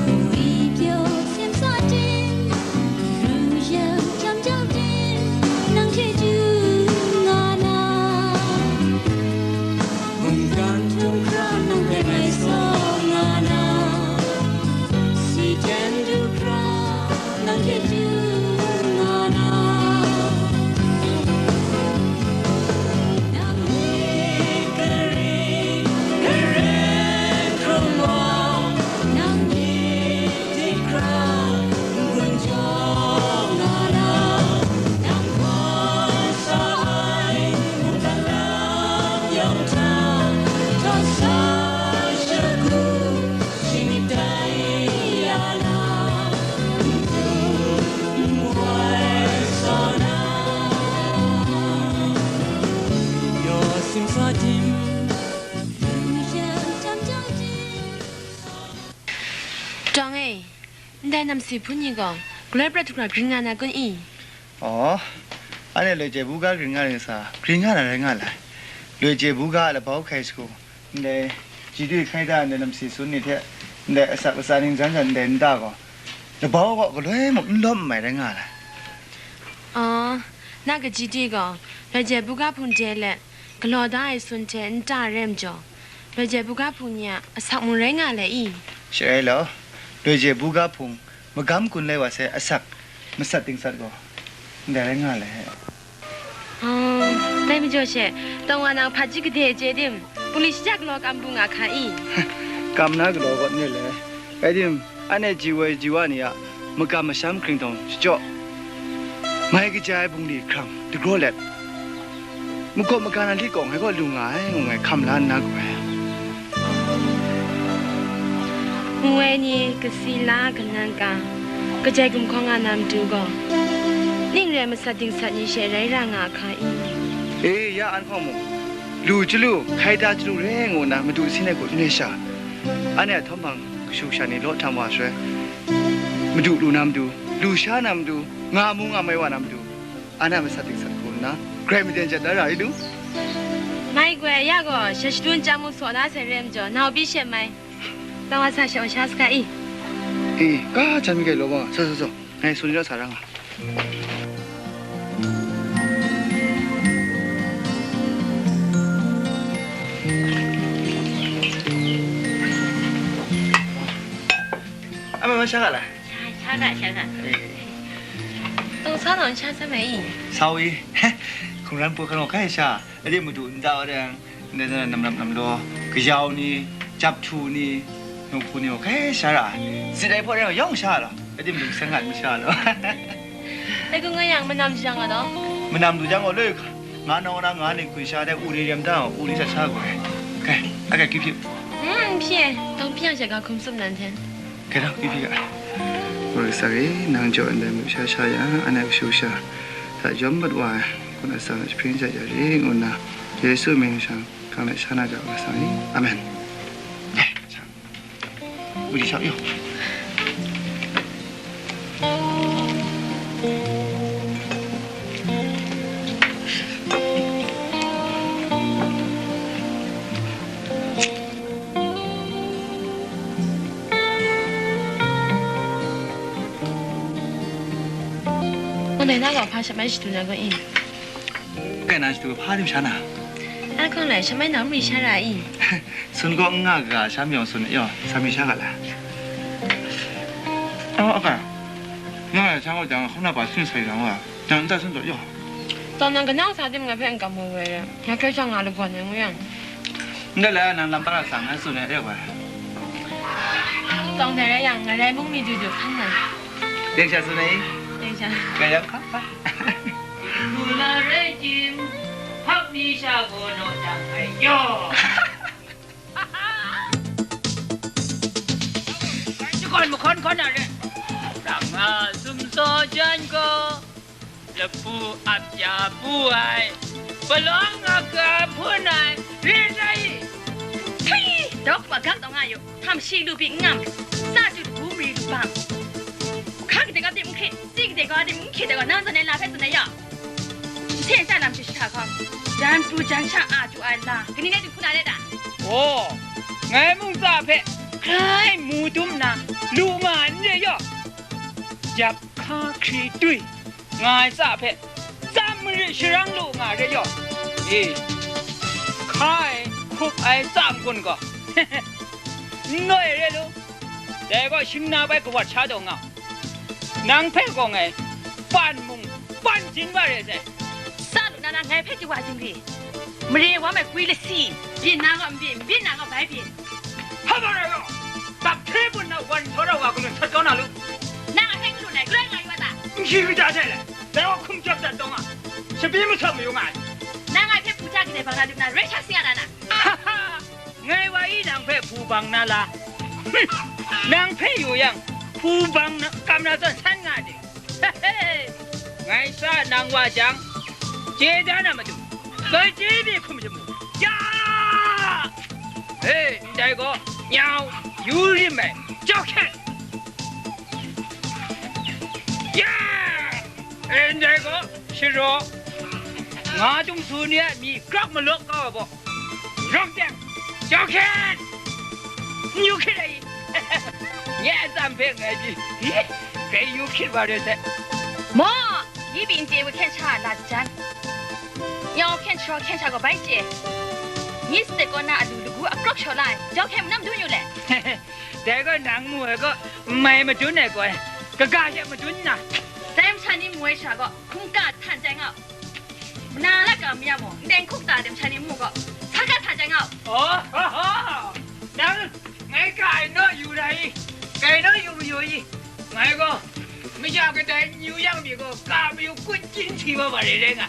Ngwi pyaw simsa tim, ru ya jam jau tim, nang hte chyu nga na. Mungkan hkrum hkra nang hpe ngai saw nga na, si ten du hkra nang hte du nga na. Nang myit gari garen hkrum gaw, nang myit dik hkra n-gun jaw nga na, nang hkawm sa ai mungkan lam yawng hta, hkawm sa shadu shinggyit tai ya na, n-gun n-wai saw na. Yaw simsa tim, Tawng e, ndai namsi hpun ni gaw, galoi prat hkra grin nga na kun i? Aw, anhte loi jai buga grin nga ring sa, grin nga na rai nga lai. Loi jai buga a labau hkai shagu, ndai ji dui hkai da ndai namsi sun ni hte, ndai asak latsa ningzan jan ndai nta gaw, labau gaw galoi muk n lawm n mai rai nga lai. Aw, na kaji dui gaw, loi jai buga hpun de let, galaw da ai sun hte nta re majaw, loi jai buga hpung ni a asak mung rai nga le i? Sharai law, loi jai buga hpung magam gun lai wa sai asak masat dingsat gaw, ndai rai nga le. Oh, dai majaw she, tawng wa nang hpaji gade chye tim, pungli shajak galaw kam bu nga hka i? Kam na galaw kawt ne le. Rai tim, anhte ji woi ji wa ni a makam masham hkringtawng shachyaw, mai kaja ai bungli hkrang dagraw let, makawp maga na lit gaw ngai kaw lu nga ai, ngu ngai hkam la nna gaw ai. Ngu ai ni kasi la kanan ka, kajai gumhkawng a na matu gaw, ning re ai masat dingsat ni she rai ra nga hka i? E, ya an hkawng mung, Lu chyalu, hkaita chyalu re ngu nna madu sin ai hku n re sha, anhte a htawm hpang kashu kasha ni law htam wa shaloi, madu lu na matu, lu sha na matu, nga mu nga mai wa na matu, anhte a masat dingsat hku nna, grai maden jet da ra i lu. Mai goi, ya gaw, shat shadun chyam mung saw na sai re ai majaw, nau byi she mai. Tsawra sa she wa sha saga i. E, ka htan mi gai law bang, so, so, so, ngai sun ni law sa ra nga. Amai ma sha ga la? Sha, sha ga, sha ga. E. Tawng sa naw n sha sa mai i? Sa u i. Hkungran pawt hkan gaw hkai sha. Ade madu nta wa dang, ndai namlap namlaw, kayau ni, jap htu ni, nawhpu ni gaw hkai sha ra ai. Sit ai hpaw rai gaw yawng sha law, ade madu san ngat masha law. Dai hku nga yang, manam jang ga law? Manam du jang gaw loi hka, nga nawng na nga ni hkui sha dai u ni rem da, u ni sha sha gaw ai. Kai, a kai, kyu hpyi. Hmm, hpyi ai. Tawng hpyi yang she ga hkum tsup nan hten. Kai daw, kyu hpyi ga. Wa Karai Kasang e, nang jaw ndai madu sha sha yang, anhte kashu kasha hta yawm mat wa ai, kaw na atsam hta jahpring ja ya re, ngu nna, Yesu mying sha, kang let sha na ga, Wa Karai Kasang e. Amen. Udi shak yo. Nang dai na gaw hpa shamai shadu na gaw i? Kai na shadu hpa dim sha na? Ai hkawng lai shamai na mari sha ra i? Sun gaw n nga ga sha myawng sun yaw, sa mi sha ga la? Aw, aka. Nga lai sha gaw jang, hkawm na pa sun sai jang wa. Nang nta sun taw yaw. Tawng nang kanau sa tim ngai hpe n kam wai wai re. Ngai hkrai shang nga lagawn ai ngu yang. Ndai la nang lam para sang ngai tsun ai re wai. Tawng dai rai yang, ngai rai mung mi du du hkan na. Deng sha tsun ai? Deng sha. Gaya hka hka. Lu na rai jim, hpap mi sha gaw naw dang ai yaw. Shakawn mahkawn hkawn na re. Rang nga sumsaw jan gaw, lapu ap ya pu ai, palawng aka hpun ai, re rai. Htui! Dawk wa gam taw nga yu, htam shi lu bi n ngam, sa jut bu mari lu bang. Hka gade kau tim n hkrit, si gade kau tim n hkrit ai gaw, nang zawn ai la hpe tsun ai yaw. Nsen sha lam shi shahta hkawm, jan pru jan sha a du ai la, kani ngai du hku na re ta? Aw, ngai mung tsa hpe grai mu dum nna, lu nga n re yaw. Jap hka hkri tui nga ai tsa hpe, tsam marit sharang lu nga re yaw. E, hka ai, hkup ai tsa n-gun gaw, n noi re lu. Dai gaw shing na bai kawat sha taw nga. Nang hpe gaw ngai pan mung pan jin wa re sai. Sa lu na na ngai hpe ji wa jingri. Mare wa mai gwi lasi. Byin na gaw n byin, n byin na gaw bai byin. Hpa rai gaw, bak hkye bun na wan htaw ra wa gaw, shawt kau na lu. Nang a hpe n lu nai, grai nga yu wa ta? N shi yu ja sai le, dai wa hkum jawp dat taw nga, shabi masawp mayu nga ai. Nang a hpe hpu ja gade bang na lup na, rai sha si nga na na. Ngai wa i nang hpe hpu bang na la? Nang hpe yu yang, hpu bang na, kam na zawn san nga de. Ngai sa nang wa jang, chye da na matu, goi chye de hkum shamu. Ya! He, ndai gaw, nyau, yu rim ai, jau hkyen. Ya! E, ndai gaw, sharaw, nga tum su ni a myi grak malawk kau ai baw, rawng teng, jau hkyen, n yu hkrit ai i? Nye a tsam hpe ngai pyi, grai yu hkrit wa re sai. Maw, ni pyi n chye ai hkyen sha a lat jan, nyau hkyen sharaw hkyen sha gaw bai chye. Nyi state kaw na alu lagu akrawk shaw la ai, jau hkyen mung na madun yu le. Dai gaw nang mu ai gaw, n mai madun ai gaw, kaga she madun nna, dai masha ni mu ai sha gaw, hkungga htan jai nga u. Mana laka mi ya mung, ndai hkuk ta de masha ni mu gaw, sa ga htan jai nga u. Oh, ho, ho! Nang, ngai ka ai naw yu ra i? Kai naw yu mayu i? Ngai gaw, masha kadai n yu yang mi gaw, ka mayu kun chyinsi wa wa re rai nga.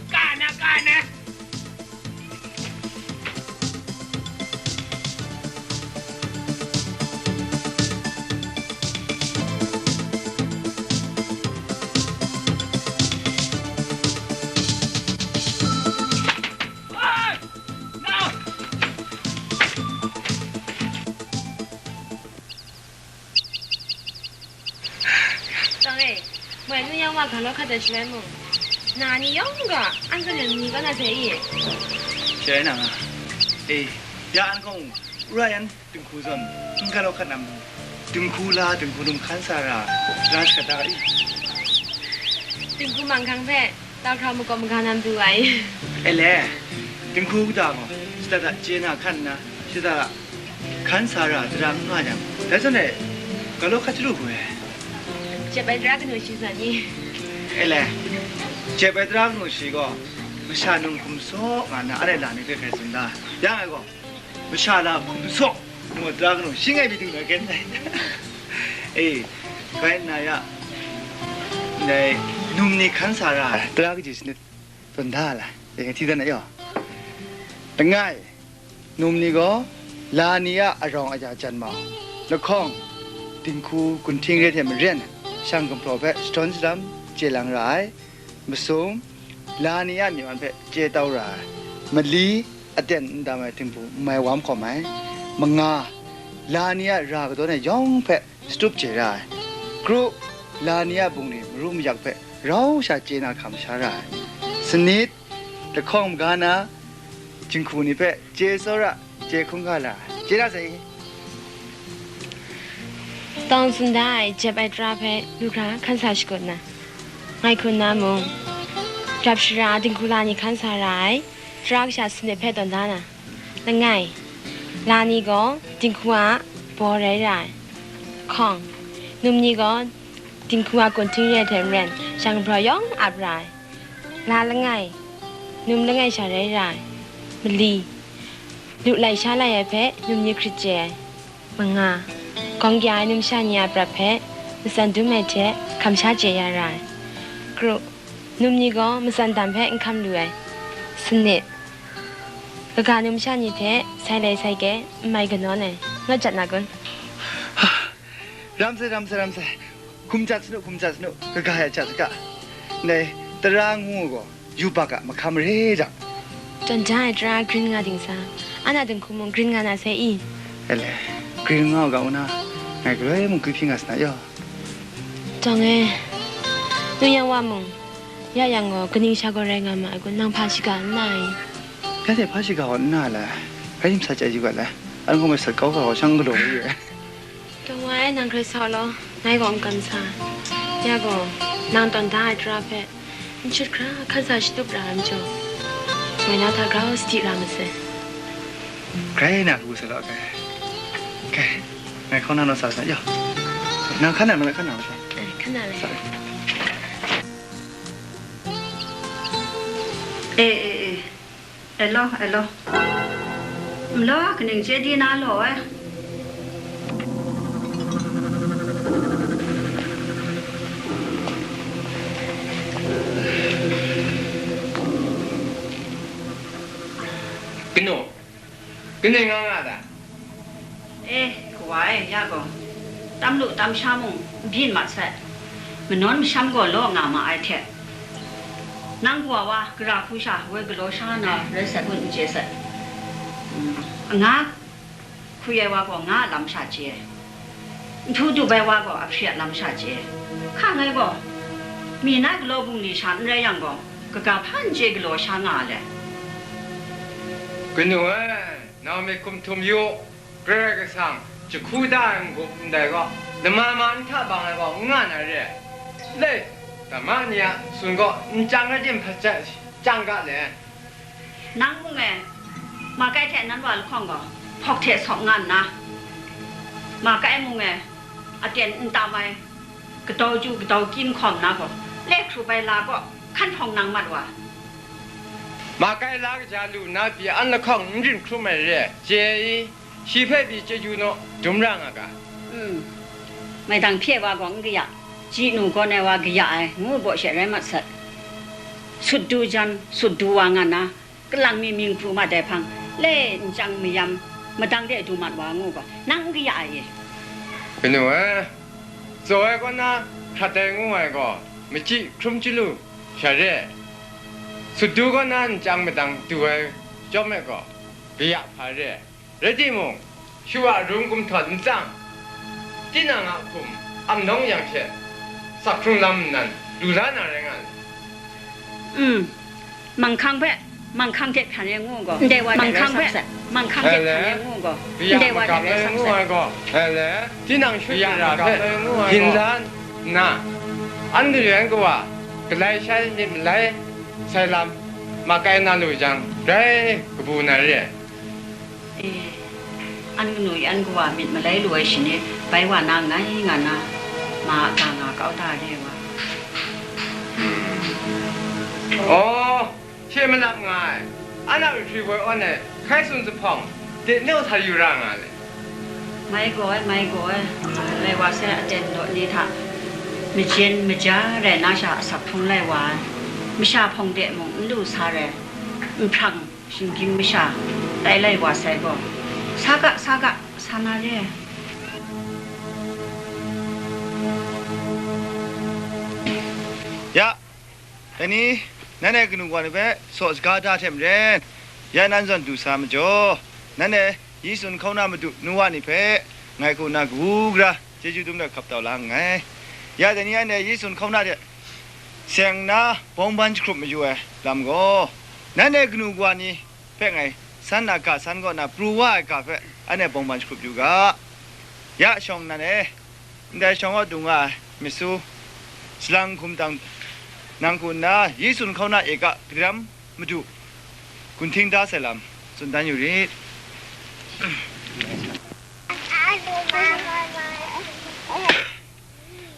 Ka na, ka na. Ga law hkat ai shaloi mung, na ni yawng gaw, an zawn yang ni kau na sai i? Shi rai na nga. E, ya an gaw mung, wora yan dinghku zawn, n ga law hkat na mung, dinghku la, dinghku num hkan sa ra, ra shakat da i? Dinghku manghkang hpe, tau hkrau makawp maga na matu ai. E le, dinghku kata gaw, shada da chye na hkan nna, shada da hkan sa ra, tara n nga jang, dai zawn e, ga law hkat chyalu hku e. Jep ai tara kanu shi zawn i? E le, jep ai tara kanu shi gaw, masha num hkum saw nga nna, a rai la ni hpe hkrai tsun da. Ya ngai gaw, masha la hkum saw, ngu ai tara kanu shi ngai mi du na gen ai. E, bai nna ya, ndai, num ni hkan sa ra ai, tara kaji sanit, tawn da ai, e, hti dan ai yaw. Langai, num ni gaw, la ni a arawng aya jan mau, lahkawng, dinghku gunhting re hte maren, shang gumhpraw hpe shadawn sharam chye lang ra ai, masum, la ni a myi man hpe chye tau ra ai, mali, aten n dam ai dinghku n mai wa mahkawm ai, manga, la ni a ra kadawn ai yawng hpe shatup chye ra ai, kru, la ni a bungli maru mayak hpe rau sha chye na hkam sha ra ai, sanit, lahkawng maga na, jinghku ni hpe chye tsawra, chye hkungga la ai, chye ra sai i? Tawng tsun da ai jep ai tara hpe lu hkra hkan sa shakut na, ngai hku nna mung, rap shara dinghku la ni hkan sa ra ai, tara kasha sanit hpe tawn da na, langai, la ni gaw dinghku a baw rai ra ai, hkawng, num ni gaw dinghku a gunhting re hte maren, shang gumhpraw yawng ap ra ai, la langai, num langai sha rai ra ai, mali, lu lai sha lai ai hpe num ni hkrit chye ai, manga, gawng kya ai numsha ni a prat hpe matsan dum ai hte hkam sha chye ya ra ai, kru, num ni gaw matsan dam hpe n hkam lu ai, sanit, kaga numsha ni hte sai lai sai kye n mai kanawn ai, nawt jat na kun? Ram sai, ram sai, ram sai. Hkum jat sanu, hkum jat sanu, kaga ya jat saga. Ndai, tara ngu gaw, yubak a mahkam mare jang. Tawn da ai tara grin nga ding sa, ana dinghku mung grin nga na sai i? Ele, grin nga u ga, Una, ngai galoi mung gwi hpyi nga sa na yaw. Tawng e, nu yang wa mung, ya yang gaw, kaning sha gaw rai nga ma ai kun, nang hpa shiga n na i? Ya de hpa shiga gaw n na le, rai dim sa chye yu ga le, an gaw masat kau ga gaw, shang galaw yu e. Tawn wa e, nang hkrai sa u law, ngai gaw n kam sa. Ya gaw, nang tawn da ai tara hpe n shut hkra hkan sa shatup ra ai majaw, ngai na hta grau sadi ra masai. Grai na hku sa law, kai. Kai, ngai hkaw na naw sa sa, yaw. Nang hkan na, nang hkan na, masha. Ai, hkan na le. Sa. E, e, e. E law, e law. Nlaw, kaning chye di na law, e. Kanu, kaning nga nga ta? E, kawa e, ya gaw, tam lu tam sha mung n byin mat sai, manawn masham gaw law nga ma ai hte, nang kawa wa gara hku sha woi galaw sha na rai sai kun, n chye sai. Mm, anga hkwi ai wa gaw nga a lam sha chye ai, nhtu dup ai wa gaw ahpre a lam sha chye ai. Hka ngai gaw, mi na galaw bungli sha n rai yang gaw, kaga hpa n chye galaw sha nga a le? Kanu e, nang myit hkum htum yu, Karai Kasang jahku da ai n-gup ndai gaw, lama ma nhtang bang ai gaw n nga na re ai. Lei, dama ni a tsun gaw nchyang rai tim hpat chyang ga le. Nang mung e, makai hte nan wa lahkawng gaw, hpawk hte sawk nga nna, makai mung e, aten n tam ai, kadau ju kadau kyim hkawm na gaw, le hkrup ai la kaw hkan hprawng nang mat wa. Makai la kaja lu nna pyi an lahkawng n rin hkrum ai re ai, chye i? Shi hpe pyi chyeju naw, dum ra nga ga. Mm. Maidang hpye wa gaw n kaya, ji nu gawn ai wa kaya ai, ngu baw she rai mat sat. Sut du jan, sut du wa nga na, kalang mi mying pru mat ai hpang, le nchyang mayam, madang de du mat wa ngu gaw, nang n kaya ai e? Kanu e, tsaw ai kaw na hkrat ai ngu ai gaw, machyi hkrum chyalu sha re, sut du kaw na nchyang madang du ai chyawm e gaw, kaya hpa re. Rai timung, shu a rung gumhtawn n tsang, tinang a hkum amnawng yang hte, sak hkrung lam nnan, lu la na rai nga ai. Mm. Manghkang hpe, manghkang hte hpyan e ngu gaw, ndai wa hte manghkang hpe, manghkang hte hpyan e ngu gaw, ndai wa hte rai sam sai. Tinang shut ya ra hpe, ginlan nna, an galaw ai kawa, galai shai myit malai sai lam, mak kai na lu jang, grai kabu na re ai. E, an kanu yan kawa myit malai lu ai shani, bai wa na nngai nga na, ma a ga nga kau ta re wa. Aw, she malap nga ai, an a myihtoi woi awn ai, hkai tsun zuphpawng, de nau sa yu ra nga le. Mai gaw ai, mai gaw ai, lai wa sai aten daw ni hta, majen maja rai na sha asak hpung lai wa ai, masha hpawng de mung n lu sa rai, nhprang, shinggyim masha, tai lai wa sai gaw, sa ga, sa ga, sa na re. Ya, dai ni, nanhte kanu wa ni hpe saw saga da hte maren, ya nan zawn du sa majaw, nanhte Yesu n hkauna madu nu wa ni hpe ngai hku nna kabu gara chyeju dum let hkap tau la nngai. Ya dai ni anhte Yesu n hkauna hte seng nna bawng ban jahkrup mayu ai lam gaw, nanhte kanu kawa ni hpe ngai san a ga san kaw na pru wa ai ga hpe anhte bawng ban jahkrup yu ga. Ya shawng nnan e, ndai shawng kaw dung nga ai Misu, salang hkum dang nang hku nna Yesu n hkauna e ga gadaram Madu, gun hting da sai lam tsun dan yu rit.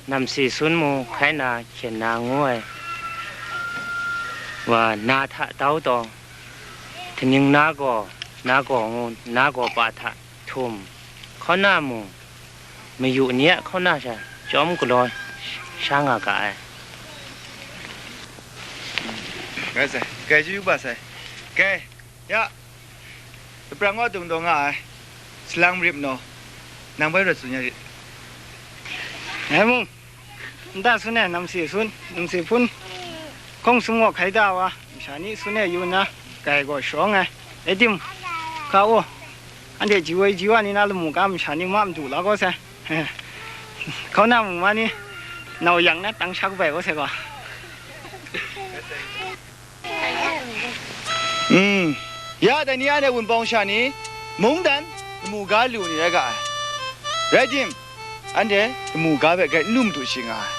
Namsi sun mu hkai na hkyen na ngu ai wa na hta tau taw, kaning na gaw, na gaw ngu, na gaw pa hta htum, hkauna mu, mayu ni a hkauna sha chyawm galaw sha nga ga ai. Rai sai, kai chyu yu ba sai. Kai, ya, lapran kaw dung daw nga ai, salang marip naw, nang bai rawt tsun ya rit. Ngai mung, nta sun e, namsi sun, namsi hpun, hkawng sum gaw hkai da wa, masha ni sun e yu nna, kai gaw shawng ai, e tim, hka u, anhte ji woi ji wa ni na lamu ga masha ni ma madu la gaw sai. Hkauna mung ma ni, nau yang na tang sha kabai gaw sai gaw. Mm. Ya dai ni anhte wunpawng sha ni, mungdan lamu ga lu ni rai ga ai. Rai tim, anhte lamu ga hpe grai n lu madu shi nga ai.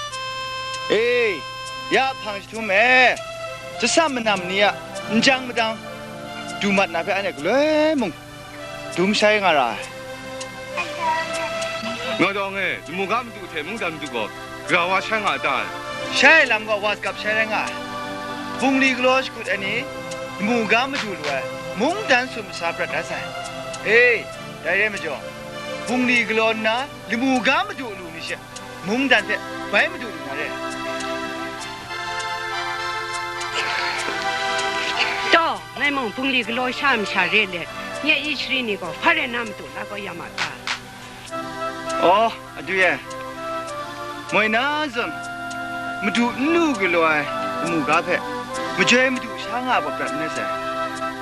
E, ya hpang jahtum e, jasam manam ni a njang madang du mat na hpe anhte galoi mung dum shai nga ra ai. Nga dawng e, lamu ga madu hte mungdan madu gaw gara wa shai nga a ta? Shai ai lam gaw wa gap shai rai nga ai. Bungli galaw shakut ai ni, lamu ga madu lu ai, mungdan sum masa prat da sai. E, dai rai majaw, bungli galaw nna lamu ga madu lu ni she, mungdan hpe bai madu lu na re. Taw, ngai mung bungli galaw sha masha re let, nye Ishari ni gaw hpa rai na madu la kau ya ma ta? Aw, adu e, moi na zawn, madu n lu galaw ai lamu ga hpe, majoi madu sha nga ai prat n rai sai.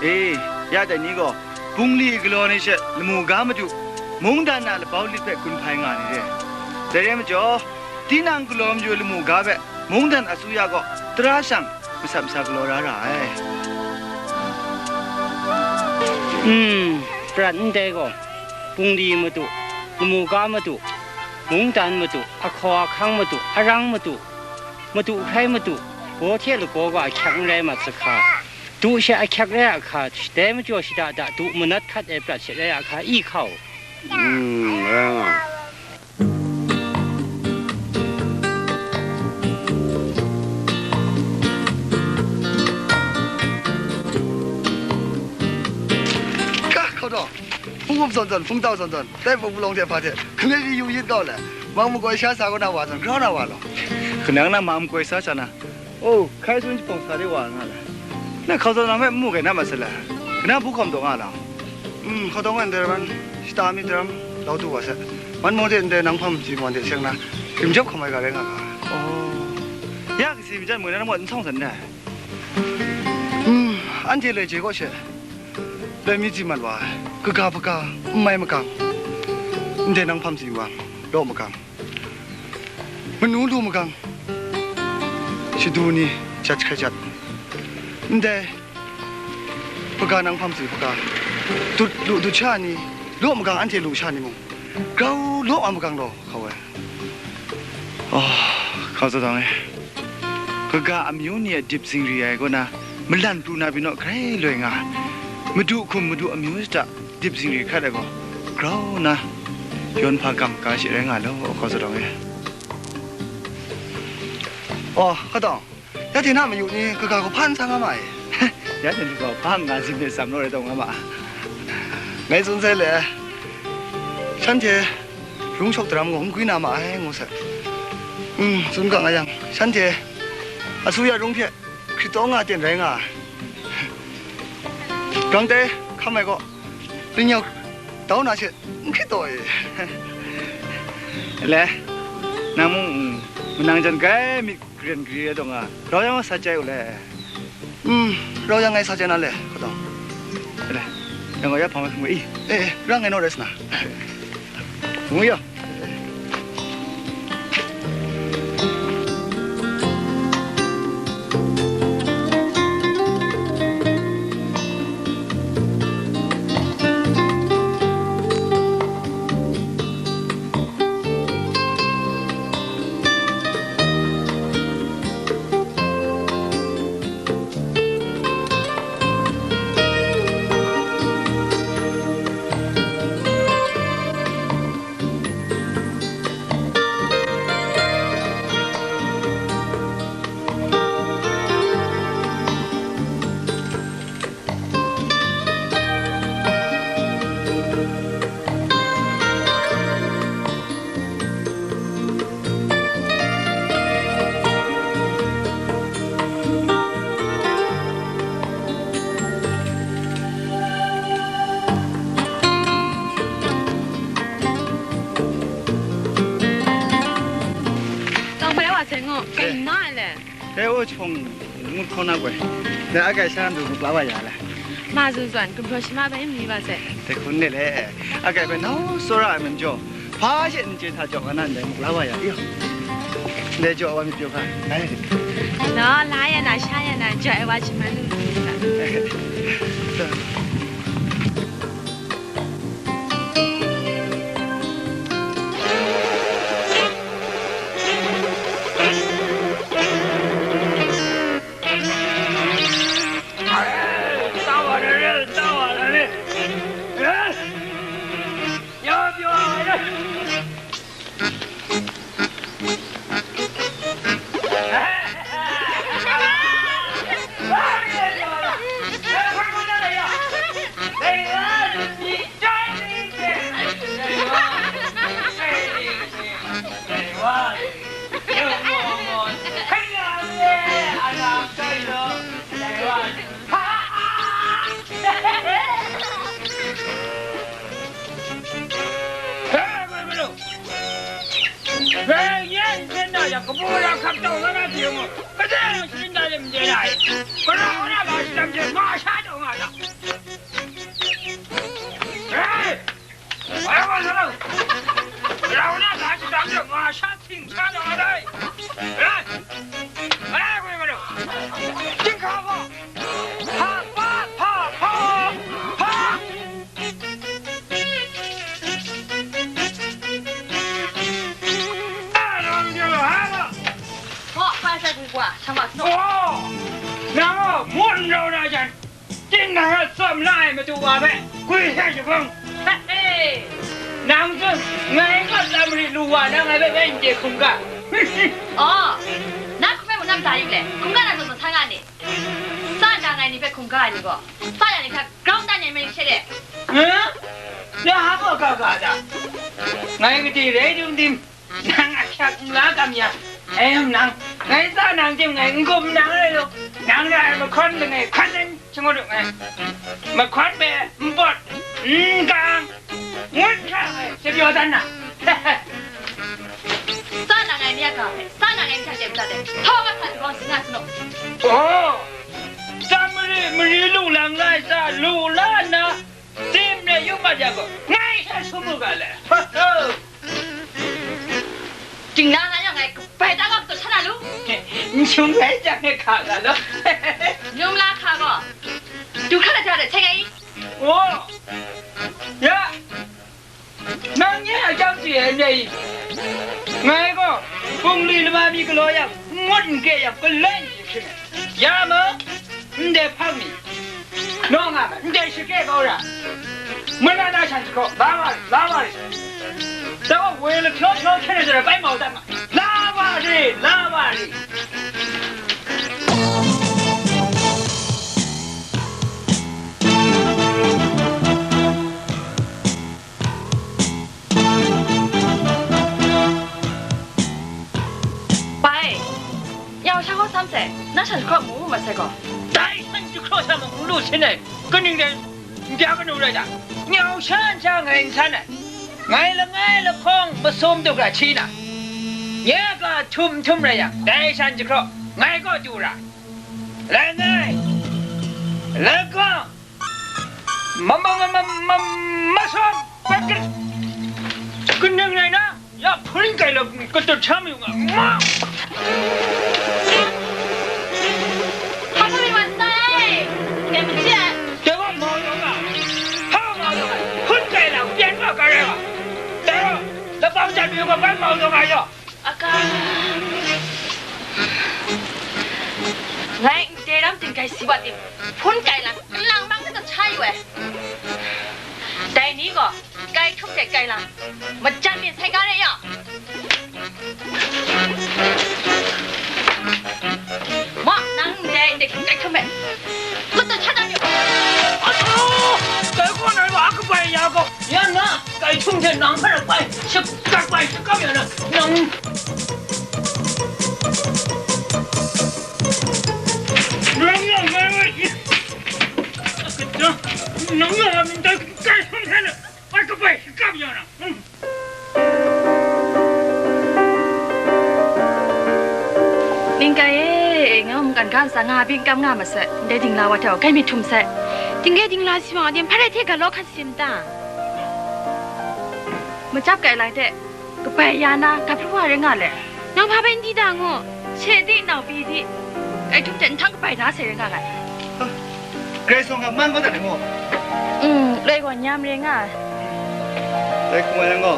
E, ya dai ni gaw, bungli galaw ni she lamu ga madu, mungdan a labau lit hpe gun hpai nga ni re. Dai rai majaw, tinang galaw mayu lamu ga hpe mungdan asuya gaw tara shang masat masa galaw ra ra ai. Hmm, prat ndai gaw, bungli madu, lamu ga madu, mungdan madu, ahkaw ahkang madu, arang madu, madu hkrai madu, baw hte lagaw ga ahkyak n rai mat sahka. Du she ahkyak rai a hka, dai majaw shada da du manat hkat ai prat she rai a hka, i hkau. Mm, rai nga. Ka, hkau taw, hpung hpup zawn zawn, hpung tau zawn zawn, tai hpung hpung long hte hpa hte, hkungre yu yit kau le, mang makoi sha sa kaw na wa zawn, grau na wa law. Kanang na mang makoi sa sa na, Oh, hkai sun jahpawng sa de wa nga la. Na hkau taw na hpe n mu gai na ma se la. Kana bu hkawm taw nga la. Mm, hkau taw ngan dai wan, shata mi daram, lau tu wa se. Man maw de ndai nang hpang ji mawn de seng na, grim jawp hkam ai ga rai nga ga. Oh. Ya kasi mi jan moi na mawt n sawng san dai. Mm, anhte loi je kaw she. Loi mi ji mat wa ai, kaga hpaga, n mai makang. Ndai nang hpang ji wan, law makang. Manu lu magang, Shadu ni jat hkrai jat. Ndai, hpaga nang hpa matsi hpaga. Dut lu dut sha ni, law magang anhte lu sha ni mung, grau law a magang law hkau ai. Oh, hkau zaw dang e. Kaga amyu ni a dip zingri ai kaw na, malan pru na pyi naw grai loi nga ai. Madu hkum madu amyu shata dip zingri hkrat ai gaw, grau na yawn hpa gam ga shi rai nga law, hkau zaw dang e. Oh, hkau dang. Ya hte na mayu ni kaga gaw hpa n sa nga ma ai? Ya hte ni gaw hpa n nga zim de tsam law rai taw nga ma. Ngai tsun sai le, shanhte rung shawk daram gaw n gwi na ma ai, ngu sai. Mm, tsun ga nga yang, shanhte asuya rung hte hkrit taw nga ten rai nga ai. Grang tai hkam ai gaw, ling yau dau na she n hkrit taw e. Le, nang mung, mm, manang jan grai myit Karen kari rai taw nga, rau yang sa chye u le. Hmm, rau yang ngai sa chye na le, hkau dang. Le, yang gaw ya hpang hpang i. Eh, eh, rang ngai naw rai sa na. Ngu ya. Tang bai wa sai ngo, kai na le. Dai o jahpawng ngut hkaw na goi. Dai a kai sha ndu mak la wa ya le. Ma zun zwan, gumhpraw shi ma bai n mi ba sai. Dai hkun de le, a kai bai nau tsawra ai man jaw, hpa she n chye hta jaw nga na ndai mak la wa ya, yo. Ndai jaw wa myit pyaw hka, ngai. Law, la ya na, sha ya na, jaw ai wa shi man lu. Hey! Wai wa sa lo! Rau na ga shadang de nga sha ting sha na dai. Rai. Rai, wai wa lo. Ting ka wa. Pa, pa, pa, pa, pa. A, rau na ga, ha, wa. Ho, pa sa ku kwa, sa ma so. Oh! Nang, oh, mun rau na jan. Tinang a tsawm la ai matu wa hpe gwi hte shagun. He he! Nang tsun, ngai kaw tam marit lu wa na ngai hpe bai n chye hkungga. Aw, na hpe mung na mada yu le, hkungga na zawn zawn sa nga ni? Sa nta ngai ni hpe hkungga ai ni gaw, sa ya ni hta grau dan ya mai ni she le. Huh? Ya hpa gaw ga ga da. Ngai gade rai dum dim. Nang a hkyak n la kam yang, em nang, ngai tsa nang chyum ngai n gum nang rai lu, nang ra ai mahkawn langai hkan ai shangut u ngai, mahkawn hpe npawt, n gang, ngut hkra ai, shi pyaw dan na. Tsa na ngai ni a ga hpe, tsa na ngai ni hta chye n dat ai, htaw mat hta jahpawng si nga sanu. Oh, tsa mari, mari lu lang lai tsa, lu la nna, Tim de yu mat yang gaw, ngai hta sum u ga le. Ho, ho. Dingla na yang ngai kabai ta ga kataw sha na lu? N shung rai jang e hka ga law. N yu ma la hka gaw? Du hkra na ja de, seng ai i? O! Ya! Nang nye a chyang chye ai n rai i? Ngai gaw, bungli lama mi galaw yang, n ngut n kre yang, galai n hkring ai. Ya ma, ndai hpang mi, nawng nga ma, ndai shakre kau ra, mana na shan jahkraw, la wa ri, la wa ri. Dai gaw woi lahpyaw hpyaw hkyen ai zawn bai mau dat ma, la wa ri, la wa ri. Bai, nyau sha gaw sam sai, na shan jahkraw mu masai gaw. Dai shan jahkraw sa mung n lu sin ai, kaning dai n bya kanu rai ta? Nyau sha n sha ngai n san ai, ngai langai lahkawng masum du hkra hti na, nye ga htum htum rai yang, dai shan jahkraw ngai kaw du ra, langai lahkawng Ma, ma, ma, ma, ma, masum, kaning rai na, ya hpun kai lau, katut htam yu nga, ma! Hpa mi wan sai, dai hpun she. Dai wa mau yawng nga, hpa mau yawng nga, hpun kai lau, pyan wa ka rai wa. Dai wa, labau jan mi yawng nga, bai mau yawng nga yaw. Aka. Ngai ndai ram ting kai si wa tim, hpun kai lang, nlang mang na sha yu ai. Dai ni gaw, kai htum hte kai lang, majan myit sai ga re ya. Ma, nang ndai, ndai kai htum hpe, kata sha dam yu. Ato! Dai gaw nang wa kabai ya gaw. Ya na, kai htum hte nang hpe bai, shakap bai, shakap ya na, nang. Nang ya ngai wa, nang ya ngai dai kai htum hte na, bai kabai, shakap ya na. Ning kai e, nga mungkan ga ntsa nga byin kam nga ma sai, ndai dingla wa hte kai myit htum sai. Ding kai dingla si wa nga, ding hpa rai hte ga law hkat sim ta? Macap kai lai hte, kabai ya na, ga pru wa rai nga le. Nang hpa bai n di da ngu, she di, nau pyi di, kai htum hte nhtang kabai da sai rai nga ai. Grai sawng ga man kau dat ai ngu. Mm, loi gaw nyam re nga ai. Dai hkung ai ngu,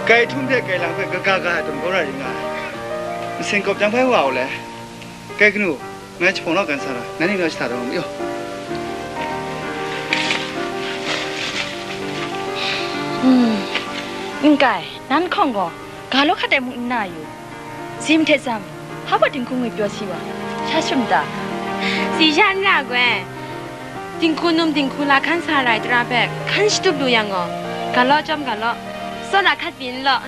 kai htum hte kai lang hpe kaga ga ai tawn kau ra ring nga ai. Masin kawp jang hpai wa u le. Kai kanu, ngai jahpawng law kan sa ra, ngai ning naw shada daw mu yaw. Hmm, n kai, nan hkawng gaw, ga law hkat ai mu n na yu. Zim hte zam, hpa dinghku ngwipyaw si wa, sha shum ta? Si sha n ra goi. Dinghku num dinghku la hkan sa ra ai tara hpe hkan shatup lu yang gaw, ga law chyawm ga law, tsawra hkat pyi n law.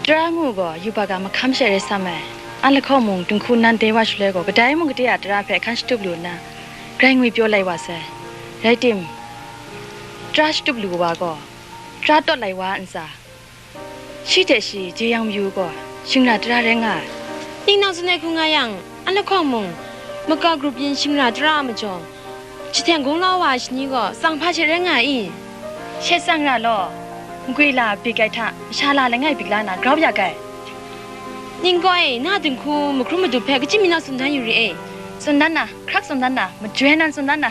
Tara ngu gaw, yubak a mahkam she rai sam ai. An lahkawng mung, dinghku nan dai wa shaloi gaw, kadai mung gade a tara hpe hkan shatup lu nna, grai ngwipyaw lai wa sai. Rai tim, tara shatup lu wa gaw, tara tawt lai wa a ntsa? Shi hte shi jeyang mayu gaw, shingra tara rai nga ai. Ning nang tsun ai hku nga yang, an lahkawng mung, makau grup yin shingra tara a majaw, jahten gunglau wa ai shani gaw, tsang hpa she rai nga ai i? She tsang ra law, nkwi la bik ai hta, masha la langai bik la na, grau ya kai. Ning gaw e, na dinghku mahkrum madup hpe kachyim mi na tsun dan yu re e. Tsun dan na, hkrak tsun dan na, majoi nan tsun dan na.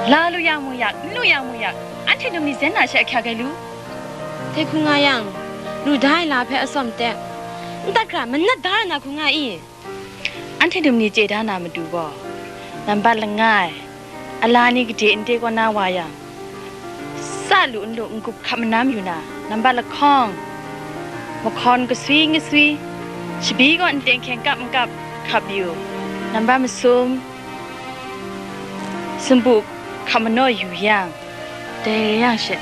La lu yang mung yak, n lu yang mung yak, anhte num ni zen na she ahkyak ai lu? Dai hku nga yang, lu da ai la hpe atsawm tep, n tat hkra manat da ra na hku nga i? Anhte num ni chye da na matu gaw, nambat langai, ala ni gade nte kaw na wa yang, sa lu n lu n-gup hkap manam yu na, nambat lahkawng, mahkawn kaswi ngaswi, shabi gaw n teng hkyeng kap n kap hkap yu, nambat masum, sumpu hkap manaw yu yang, dai rai yang she.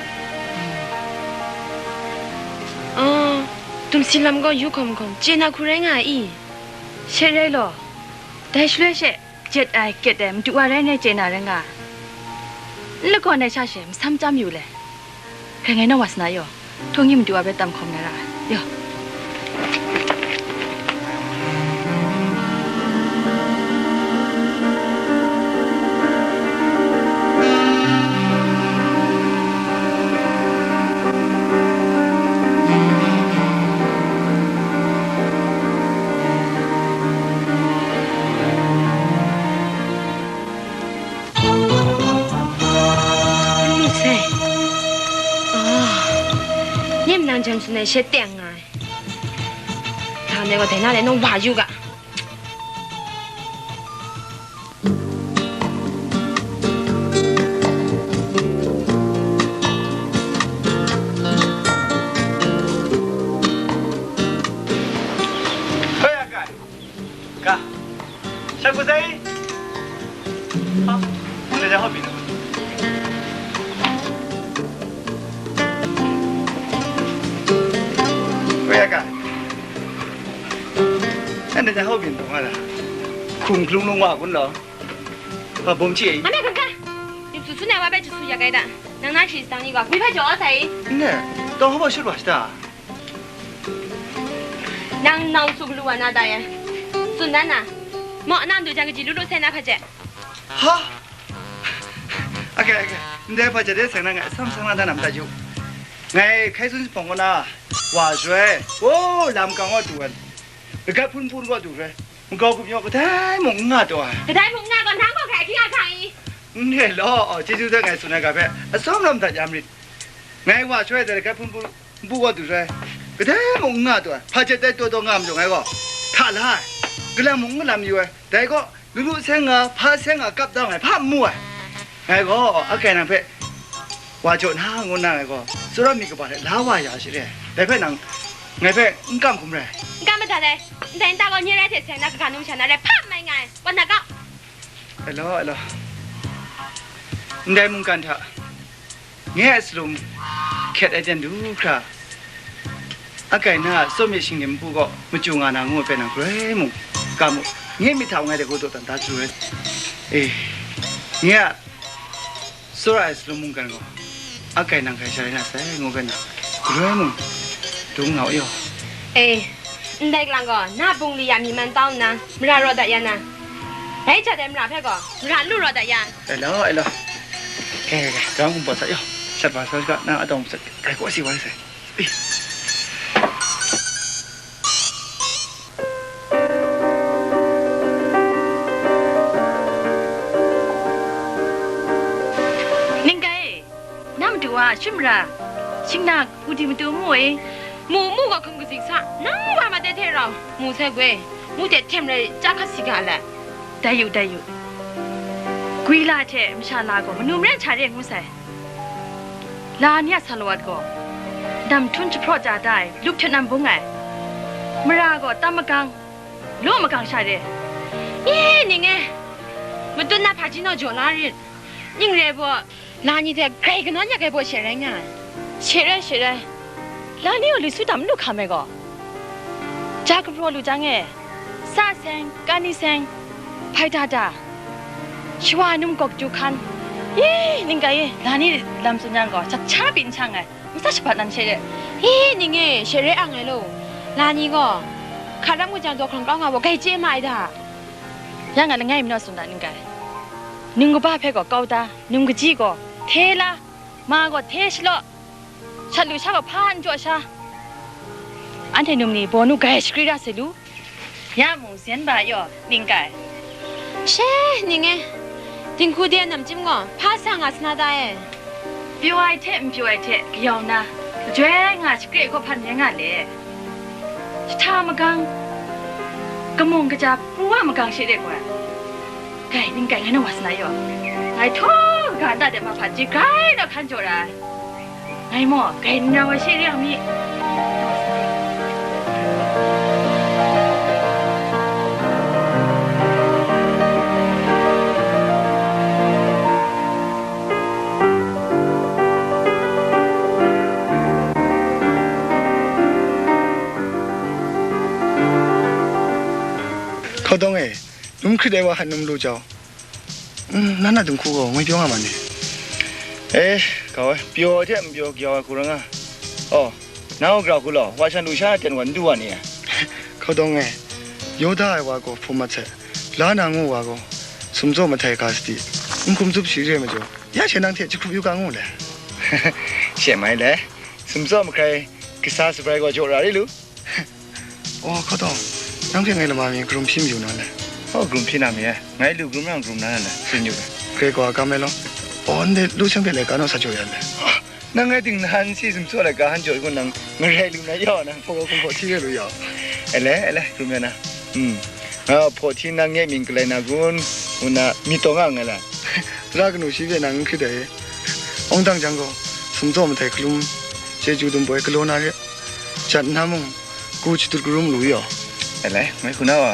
Oh, dumsi lam gaw yu hkawm hkawm, chye na hku rai nga ai i? She rai law, dai shaloi she, jet ai, kyet ai, madu wa rai ngai chye na rai nga ai. N lagawn ai sha she, masam chyam yu le. Hkrai ngai na wa sa na yaw, htung hkrim madu wa bai tam hkawm na ra ai, yaw. Jan shanhte she teng nga ai. Hta ndai gaw, dai na le nang wa yu ga. Hoi, Akai. Ga. Sha ku sai. Ha. Nang de jang hau byin. Hoi, Akai. Nang de jang hau byin dong a la. Hkum hkrung lung wa kun law. Hpa bum chye i? Ame kaka. Yup su su nai wa bai chu su ya kai da. Nang na shi stang ni wa. Gwi bai jaw sai. Ne. Tawng hpa shut wa shi ta. Nang nau su galu wa na da ya. Tsun dan na. Mo, nang du jang kaji lu lu sai na hpa je. Ha? Ake, ake. Ndai hpa je de seng na ngai sam sang na da nam da yu. Ngai hkai sun pawng na. Wa shwe. O, lam kang wa tu wan. Kagat hpun hpun gaw du hkre, nkau gup yaw kadai mung n nga taw ai. Kadai mung n nga gaw, nang gaw hkrai hkying a hkang i? N re law, chyeju dat ngai tsun ai ga hpe, atsawm lam dat ya marit. Ngai wa shaloi dai kagat hpun hpun npu gaw du sai, kadai mung n nga taw ai. Hpa jet dai taw taw nga majaw ngai gaw, hta la ai. Galam mung n galam yu ai. Dai gaw, Lu lu seng nga, hpa seng nga kap da ngai hpa n mu ai. Ngai gaw, akai nang hpe wa jaw na ngu na ngai gaw, tsawra myit kaba hte la wa ya shi re. Dai hpe nang ngai hpe n kam hkum rai. N kam madat ai. Ndai nta gaw nye rai hte seng na kaga num sha na rai hpa n mai nga ai. Wa na kau. Alo, alo. Ndai mungkan hta, Nge a salum hkyet ai ten du hkra, akai na a tsawm myit shingnim npu gaw machyu nga na ngu ai hpe nang galoi mung, ga mu, nge myit hta ngai de gaw dawdan da su ai. E, nge a tsawra ai salum mungkan gaw, akai nang hkrai sha rai na sai ngu ai hpe nang galoi mung, dung nga u yaw. E, ndai kalang gaw, na bungli ya myi man tau nna, mara raw dat ya na, bai jat ai mara hpe gaw, mara lu raw dat ya. Elo, elo. Kai, kai, kai, grang hkum pawt sat yaw. Shat wa sa ga, na atawng sat, kai kaw si wa sai. Ih. Ning kai, na madu wa, shum ra, shing na, u di madu mu e. Mu, mu ga hkum kazik sa, nang wa ma de hte rau, mu sai gwe, mu de htem rai, ja hkat si ga let. Dai yu, dai yu. Gwi la hte masha la gaw manu maren sha re ngu sai. La ni a sa lawat gaw, dam htum jahpraw ja da ai, lup hte nam bung ai. Mara gaw tam magang, law magang sha re. Ye, ning e, matut na hpaji naw jaw la rit. Ning re baw, la ni hte grai kanawn yak ai baw she rai nga ai. She rai, she rai. La ni gaw li su tam n lu hkam ai gaw, ja gumhpraw lu jang e, sa seng, kani seng, hpai da da, shawa num gawk du hkan, ye, ning kai e, la ni lam tsun yang gaw, sat sha pyi n shang ai, matsa shabat nan she re. Ye, ning e, she re ang ai lo, la ni gaw, hka ram kaw jang daw hkrang kau nga baw, grai chye ma ai da. Ya nga langai mi naw tsun da, ning kai. Num kaba hpe gaw kau da, num kaji gaw hte la, ma gaw hte shalaw, shat lu sha gaw hpa n jaw sha, anhte num ni baw nu grai shakri ra sai lu. Ya mung zen ba yaw, ning kai. She, ning e, dinghku de a namchyim gaw, hpa sa nga sa na ta e? Pyaw ai hte n pyaw ai hte kayau na, majoi nga shakre hkaw hpan rai nga le. Jahta magang, kamung kaja pru wa magang she re gaw, dai ning kai ngai na wa sa na yaw. Ngai htaw kaga nta de ma hpa ji grai na hkan jaw ra ai. Ngai maw, kai n rau ai she re yang mi. Hkaudawng e, num hkrit ai wa hkan num lu jau. Mm, na na dinghku gaw ngwi pyaw nga ma ni? Eh, kau ai, pyaw hte n pyaw kayau ai hku rai nga. Oh, nang wa grau hku law, wa shan lu sha na ten gaw n du wa ni ai? Hkaudawng e, yaw da ai wa gaw hpum mat sai, la na ngu wa gaw, sumtsaw mahtai ga sadi, n hkum tsup shi re ai majaw, ya she nang hte jahkrup yu ga ngu le? She mai le, sumtsaw mahkrai, kasa sabrai gaw jaw ra ri lu. Oh, hkaudawng, nang hpe ngai lama mi karum hpyi mayu na le? Oh, karum hpyi na mi e, ngai lu karum yang karum na le, tsun yu ga. Grai kaw a kam ai law. Oh, ndai lu seng hpe laika naw sa jaw ya le? Nang ngai ting nan si sumsaw laika han jaw kun nang ngarai lu na yaw, nang hpaw hkum hpaw hti re lu yaw. Ele, ele, hkrum ya na. Hmm. Nga hpaw hti nang nge mying kalai na kun, ngu na myit taw nga nngai la. Ra kanu shi hpe nang n hkrit ai. Awng dang jang gaw, sumsaw mahtai hkalum, chyeju dum poi galaw na re. Jat na mung, ku shadut karum lu yaw. Ele, ngai hku na wa,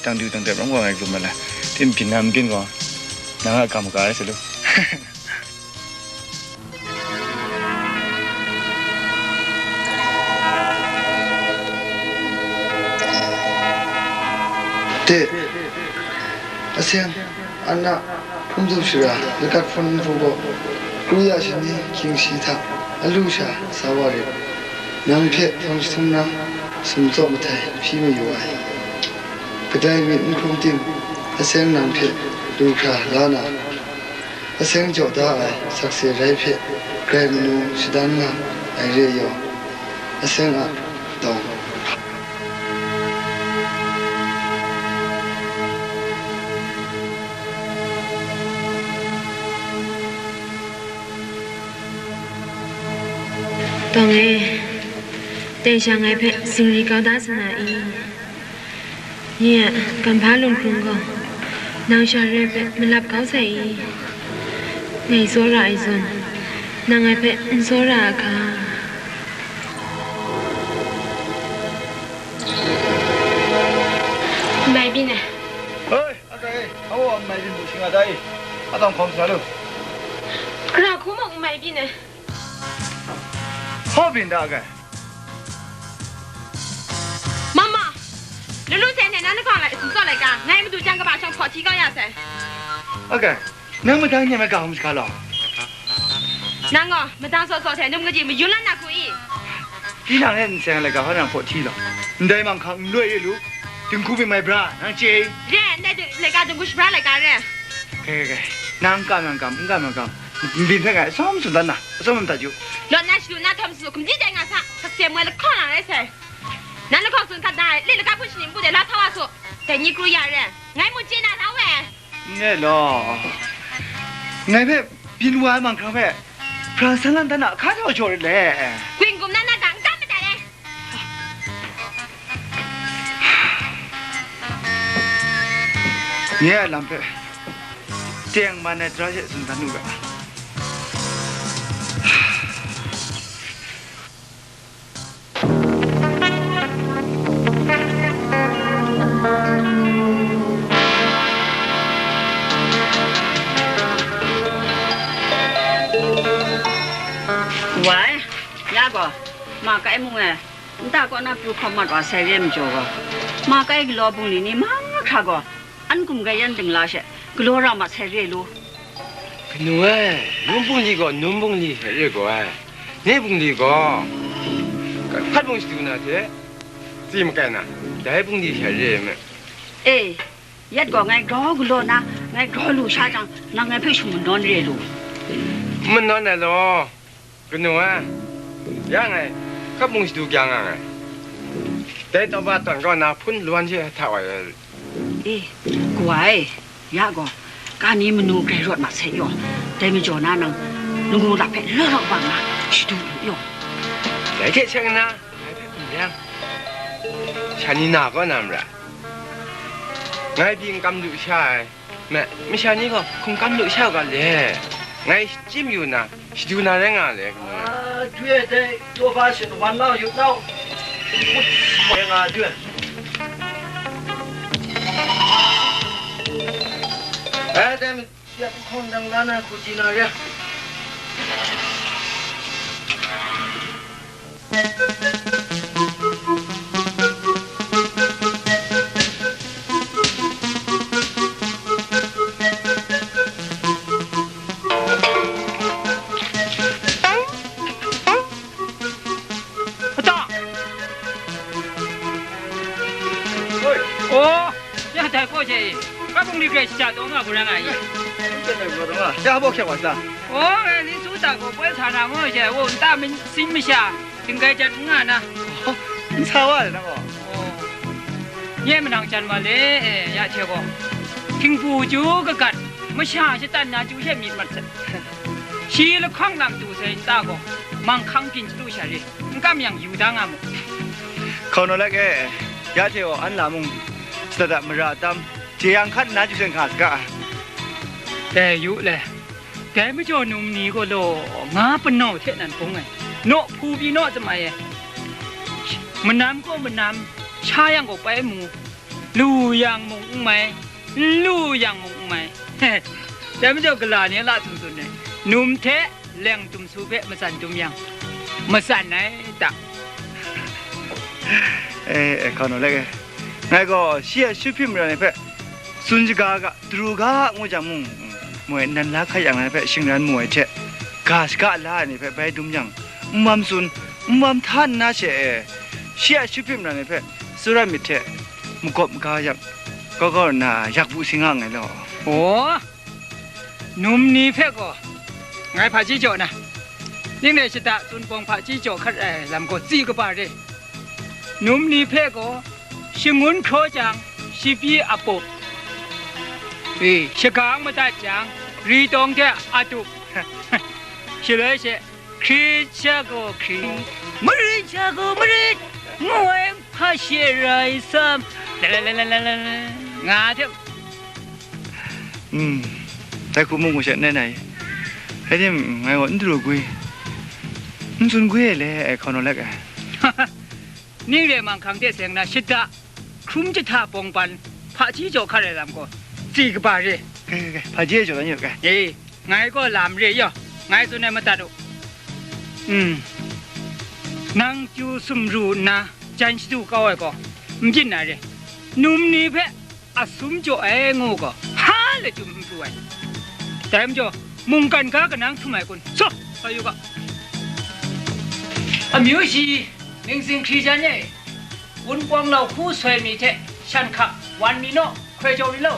dang du dang dep rawng gaw ngai hkrum na la. Tim byin na n byin gaw, nang a kam ka ai sa lu. Te, aseng, ana, hpungthup shara, lagat hpun npu gaw, kru ya shani, hkying shi hta, alu sha, sa wa rit. Nang hpe hpang jahtum na, sumtsaw mahtai hpyi mayu ai. Kadai myit n hkrum tim, aseng nang hpe du hkra la na, aseng jaw da ai sakse rai hpe, grai manu shadan nga ai re yaw, aseng a dawng. Dawng e, dai sha ngai hpe zingri kau da sa na i? Nye a, kamhpa lunghkrung gaw, nang sha re ai hpe malap kau sai i? Ngai tsawra ai zawn, nang ngai hpe n tsawra a hka? N mai byin ai. Hoi, a kai, a wa n mai byin bu shi nga da i? A tawng hkawm sa lu. Gara hku mung n mai byin ai. Hpa byin da a kai? Mama, lulu sai ne nan lahkawng lai, sumsaw laika, ngai madu jang kaba shawng hpaw hti kau ya sai. A kai, nang madang nyam ai ga hkum shaga law. Nang gaw, madang saw saw hte num kaji mayun lan na hku i? Tinang e n seng ai laika hpa nang hpaw hti law. Ndai manghkang n loi re lu. Dinghku myit mai bra, nang chye i? Re, ndai ding-, laika dinghku shabra laika re. Kai, kai, kai. Nang kam yang kam, n kam yang kam. Nbyin hpe ngai atsawm tsun dan na, atsawm mat yu. Lawt na shadu na htawm su, hkum di tai nga sa, sakse moi lahkawng lang rai sai. Nan lahkawng tsun hkat na ai, le laga hpun shaning bu de la sa wa su. Dai ni kru ya re, ngai mung chye na sa we. N rai law. Ngai hpe byin wa ai manghkang hpe, hpra san lan dan na, hka jaw jaw re le. Gwi n-gum na na ga n kam madat e. Nye a lam hpe tengman ai tara she tsun dan u ga. Wai, ya gaw, ma kai mung e, nta kaw na pru hkawm mat wa sai re ai majaw gaw, ma kai galaw bungli ni mahkra gaw, an gumgai yan dingla she, galaw ra mat sai re lu. Kanu ai, num bungli gaw num bungli hte re gaw ai, nye bungli gaw, hkat bung shadu na hte, tsi makai na, dai bungli hte re ai me. E, yet gaw ngai grau galaw na, ngai grau lu sha jang, nang ngai hpe shung manawn re lu. Manawn ai law. Kanu ai, ya ngai, hkat bung shadu kya nga ai. Dai tawpa tawn kaw na hpun lawan she hta wa ai. E, kawa e, ya gaw, ka ni manu grai rawt mat sai yaw, dai majaw na nang, lamu lap hpe la rawt bang na, shadu lu yaw. Dai hte seng nna, ngai hpe hkum yang, sha ni na kaw na mara, ngai pyi n kam lu sha ai. Me, masha ni gaw hkungkam lu sha u ga le, ngai shachyip yu nna, shadu na rai nga le, kanu. Ah, jwe dai, daw ba shin wan nau, yut nau. Ngut rai nga jwe. Eh, dai, ya, hkawng dang la na, hku ji na re. Oi. Oh! Ya dai kaw hte e, ka bungli grai shaja taw nga, gu rai nga i? Ya, bawk hkyak wa sa. Oh, e, li su ta gaw, poi sa na ngu she, oh, nta min-, sin masha, dinggai jan n nga na. Oh, n sa wa le na gaw. Oh. Nye manang jan wa le, e, ya hte gaw. Hpingpu chyu kagat, masha shatan na chyu she myit mat sai. Shi lahkawng lam tu sai nta gaw, manghkang byin chyalu sha re, n kam yang yu da nga mu. Hkau naw lek e, ya hte gaw an la mung, shada da mara tam, jeyang hkan nna ju seng hka saga. Dai yu le, dai majaw num ni gaw law, nga panaw hte nan bung ai, naw hpu pyi naw jamai ai, manam gaw manam, sha yang gaw pai mu, lu yang mung n mai, n lu yang mung n mai. Dai majaw gala ni a la tsun tsun ai, num hte leng dum su hpe matsan dum yang, matsan ai ta. E, e, hkau naw lek e. Ngai gaw shi a shut hpyi mara ni hpe tsun shaga ga, daru ga ngu jang mung, moi nan la hkat yang ai hpe shingran mu ai hte, ga shaga la ai ni hpe bai dum yang, n mam tsun, n mam hta nna she e, shi a shut hpyi mara ni hpe tsawra myit hte magawp maga yang, kau kau nna yak bu si nga nngai law. Aw, num ni hpe gaw ngai hpaji jaw na, ning le shada tsun pawng hpaji jaw hkat ai lam gaw tsi kaba re. Num ni hpe gaw shangun hkraw jang, shipyi apup, e, shagang madat jang, ri tawng hte adup, shaloi she, hkrit sha gaw hkrit, marit sha gaw marit, ngu ai hpa she rai sam, la la la la la la, nga hte. Hmm, dai hku mung gaw she nai nai, rai tim, ngai gaw n daru gwi, n tsun gwi ai le, ai hkau naw lek ai. Ning re manghkang hte seng na shada, hkrum jahta pawng pan, hpaji jaw hkat ai lam gaw, tsi kaba re. Kai, kai, kai, hpaji jaw dan yu kai. E, ngai gaw lam re yaw, ngai tsun ai madat u. Mm. Nang chyu sumru nna, jan shadu kau ai gaw, n byin na re. Num ni hpe asum jaw ai ngu gaw, hpa lachyum n pru ai. Dai majaw, mungkan ga kanang htum ai kun, saw, sa yu ga. Amyu shi, ningsing hkri jan e, wunpawng lau hku soi mi hte shan hkap wan mi naw, hkoi jaw mi law.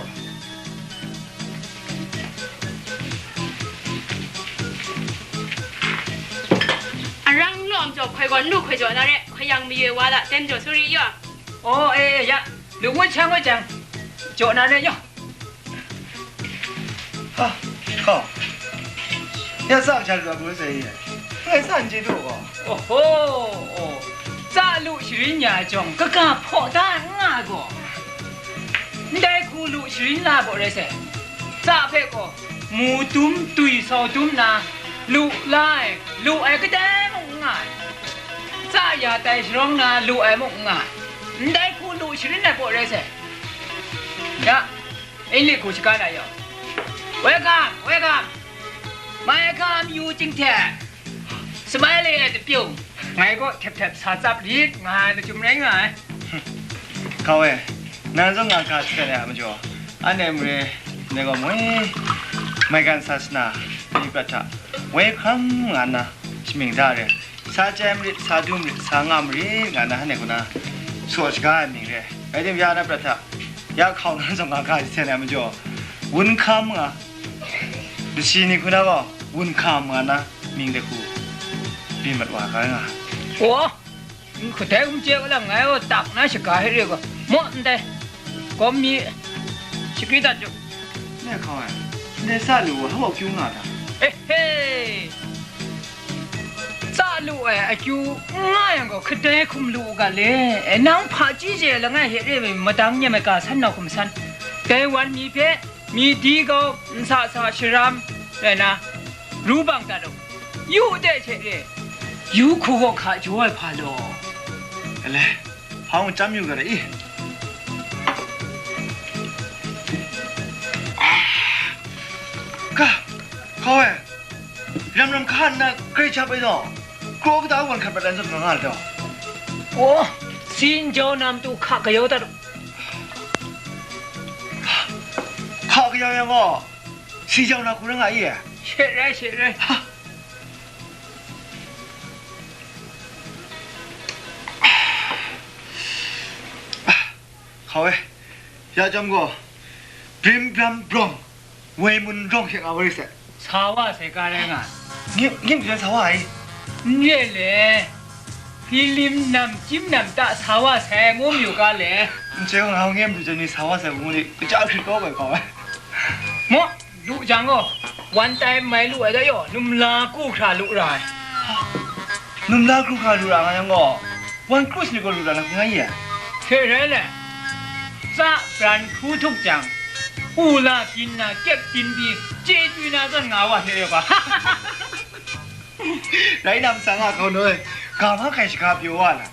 Arang lawm jaw hkoi gaw, n lu hkoi jaw na re, hkoi yang mayoi wa la, ten jaw su ri yaw. Oh, e, e, ya. Lu ngut sha ngut jang, jaw na re yaw. Ha, hkaw. Ya tsa hkya lu ai hku sai ye? Ngai sa n chye du gaw. Oho, oh. Tsa lu sharin ya jawng, kaga hpaw da n nga ai gaw. Ndai hku lu sharin la ai baw rai sai. Tsa hpe gaw, mu dum, twi sau dum na, lu la ai, lu ai kadai mung n nga ai. Tsa ya tai sharawng na, lu ai mung n nga ai. Ndai hku lu sharin ai baw rai sai. Ya, English hku shaga na yaw. Welcome, welcome. Mai kam yu jing hte, smiling at the view. Ngai gaw htep htep sa tsap lit nga ai lachyum rai nga ai. Hkau e, nang zawn nga ga hte a majaw, anhte mare, ndai gaw moi, maigan sasana, ni prat hta, welcome nga nna, shamying da re. Sa chyai marit, sa du marit, sa nga marit, nga na, hane kuna, saw shaga ai mying re. Rai timung, ya na prat hta, ya hkau na zawn nga ga hte na majaw, wun hkam nga, lasi ni hku na gaw, wun hkam nga na, mying de hku, byin mat wa ga nga. Wa, n hku dai hkum chye ga lang, ngai gaw tak na shaga hte re gaw, maw ndai, gawm mi, shakri dat ju. Ne hkau ai, ndai sa lu wa, hpa kyu nga ta? Ehe! Tsa lu ai akyu n nga yang gaw, kadai hkum lu u ga le? E, nang hpaji je langai hte re ai madang nyam ai ga san nau hkum san, dai wan mi hpe, mi di kau, nsa sa sharam rai na, ru bang dat u. Yu de hte re, yu hku gaw hka jaw ai hpa law. Alai, hpa mung chyam yu ga re i. Ga, hkau e. Ram ram hka nna grai jap ai taw, kraw kata wan hkat prat ai zawn nga nga ai taw. Aw, si n jau na matu hka kayau dat u. Hka kayau yang gaw, si jau na hku rai nga i? She rai, she rai. Ha. Hkau e, ya chyawm gaw, brim bram brawng, woi mun rawng hkyak nga wa rit sai. Sa wa sai ga rai nga. Ning, ning hte sa wa ai? N re le, hpilim nam, chyim nam ta sa wa sai, ngu mayu ga le. N chye, nga ngu ngu mayu jang ni sa wa sai, ngu ni, kaja hkrit kau bai hkau ai. Maw, lu jang gaw, Wan tai mai lu ai da yaw, numla ku hkra lu ra ai. Numla ku hkra lu ra nga yang gaw, wan kru sini gaw lu ra na hku nga ye? Hte rai le, tsa pran hku htuk jang, u la byin na kyep byin pyi, chyeju na zawn nga wa hte yaw ga. Rai na masang a, hkau naw e, ga ma hkai shaga pyaw wa la.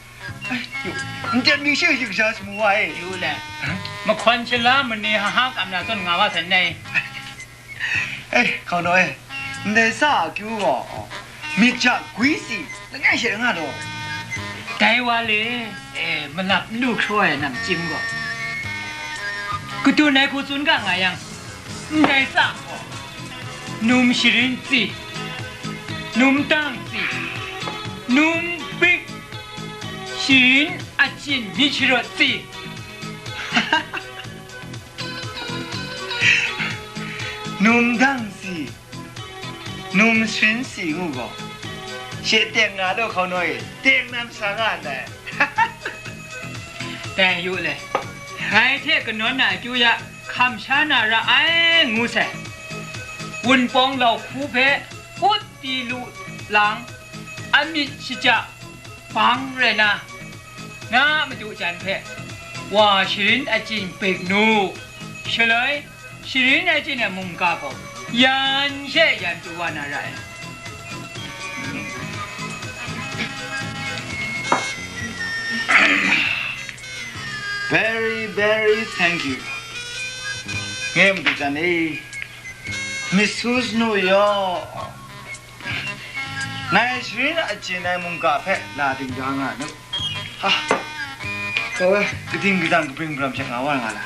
Ai, yu, n ten mi she yu ja shamu wa e. Yu le, mahkawn shala mane ha ha kam na zawn nga wa san nai. Ai, hkau naw e, ndai tsa a akyu gaw, myit ja gwi si, langai she nga law. Dai wa le, e, malap n lu hkraw ai namchyim gaw, kadun ai hku tsun ga nga yang, ndai tsa gaw, num sharin tsi, num dang tsi, num bik, sharin achyin myit sharawt tsi. Num dang si, num sharin si ngu gaw, she teng nga law hkau naw e, teng nan sa nga ndai. Dai yu le, ngai hte kanawn na akyu ya hkam sha na ra ai ngu sai. Wunpawng lau hku hpe ut di lu lang, a myit shaja bang rai na, na madu jan hpe wa sharin achyin bek nu, shaloi sharin achyin ai mungga gaw yan she yan pru wa na ra ai. Very, very thank you. Nge madu jan e, Miss Husnu yaw. Ngai sharin achyin ai mungga hpe la dingda nga nu. Ha. Kaw e, kating kadang kabring kabram hte nga wa nga la.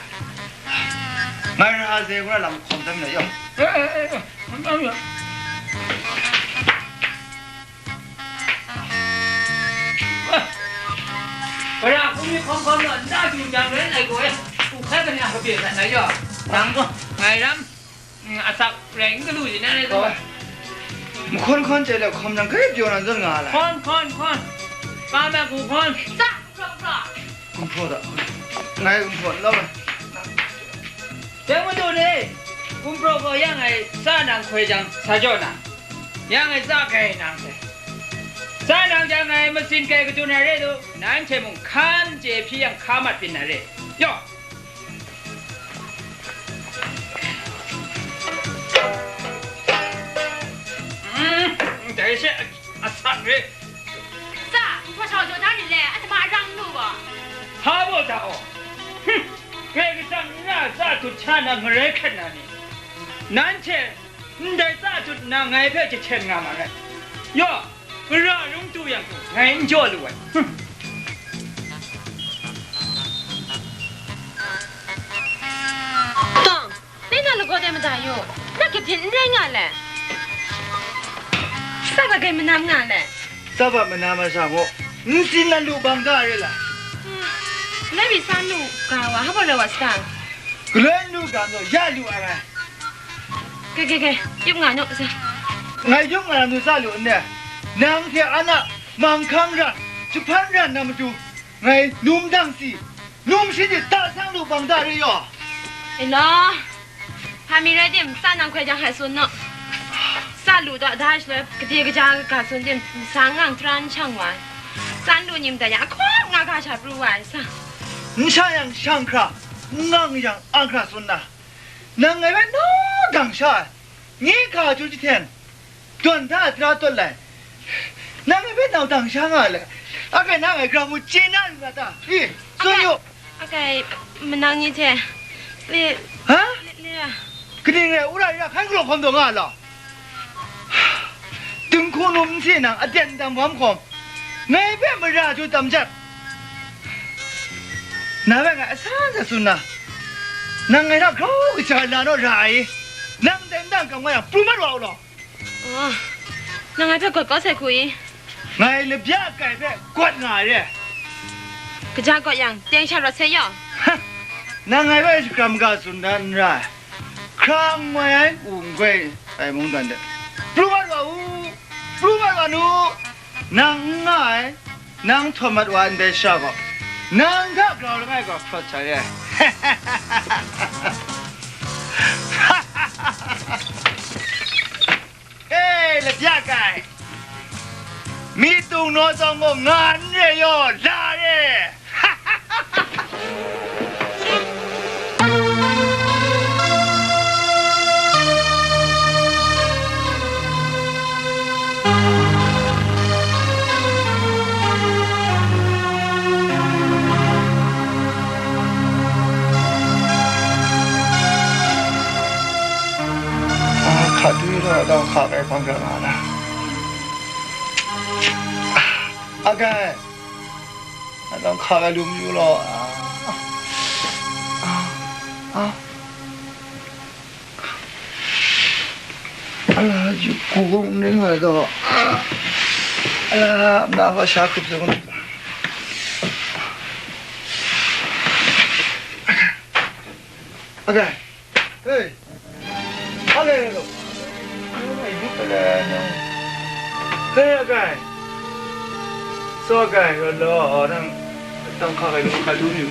Ngai ra ze gura lam hkawm tam na yaw. Eh, eh, eh, eh, hkawm tam ya. Eh, Bara hkumi hkawm hkawm na, nta du jang ren ai gaw e, hku hkai kanya kabye hkrat na yaw. Nang gaw, ngai ram. Mm, asak rai n galu ji na rai. Hkaw, mahkawn hkawn chye le hkawm jang, grai pyaw na zawn nga ai. Hkawn, hkawn, hkawn. Ka ma hku hkawn. Tsa, gumhpraw, gumhpraw. Gumhpraw da. Ngai gumhpraw n lau ai. Dai madu ni, gumhpraw gaw ya ngai tsa nang hkoi jang sa jaw na, ya ngai tsa kai nang sai. Tsa nang jang ngai masin kai kadun ai re du, nanhte mung hkan chye hpyi yang hka mat byin na re. Yaw! Mm, dai she a, asak re. Tsa, n hpaw shau jaw da rit le, a tama arang n lu gaw. Hpa baw da gaw. Hum, Karai Kasang n na tsa tut sha na marai hkrat na ni, nanhte ndai tsa tut nna ngai hpe jahten nga ma rai. Yaw! Gara rung tu yang gaw, ngai n jaw lu ai. Hum. Tang, dai na lagaw de mada yu, na kabyin n rai nga le. Tsaba gai manam nga le. Tsaba manam ai sha gaw, ntsin na lu bang da re la. Hmm. Lai mi sa nu ga wa, hpa rai wa sa? Galoi n lu ga gaw, ya lu ai rai. Ge, ge, ge, yup nga nu, sa. Ngai yup nga na nu sa lu nne, nang hte an a manghkang ran, jahpan ran na matu, ngai num dang si, num shi de ta sang lu bang da re yaw. E law, hpa mi rai tim, sa nang hkoi jang hai tsun nu. Sa lu da da shaloi, gade kaja ga tsun tim, nsang ngang tara n shang wa ai. Sa n lu nyim dat yang, ahkaw nga ga sha pru wa ai, sa. N sha yang shang hkra, n ngang yang ang hkra tsun na. Nang ngai hpe naw dang sha ai, nye ga chyu jahten, dawn hta tara tawt lai, nang ngai hpe nau dang sha nga le, a kai na ngai grau mu chye na lu na ta? I, tsun yu. A kai, manang ni hte, le, ha? Le, le a. Kaning rai, wora rai hkai galaw hkawm taw nga law? Dinghku num n si nang aten dam hkawm hkawm, ngai hpe mara jaw tam jat. Na hpe ngai asan sa tsun na, nang ngai hta grau kaja la naw ra ai, nang dai nta n kam nga yang, pru mat wa u law. Oh, nang ngai hpe gawt kau sai hku i? Ngai labya kai hpe gawt nga ai re. Kaja gawt yang, teng sha rawt sai yaw. Ha! Nang ngai hpe shakram ga tsun dan n ra ai. Hkra n ngoi ai, u n goi ai mungdan de, pru mat wa u, pru mat wa nu, nang n nga ai, nang htawn mat wa ai ndai sha gaw, nang hta grau langai gaw hprawt sai re. Lung naw tsawng gaw nga n re yaw, la re. A, hka dwi law, a dawng hka kai hpang ga nga na. A, a kai. A dawng hka kai lu mayu law. A, a, a. Ala, yu ku kung ning ai gaw. Ala, na hpa sha hkrup sai kung. Agai. Hey. Agai lo. Agai, yu pala na. Hey, agai. So, agai, lo, lo, nang, nang hka kai lu, hka lu yu.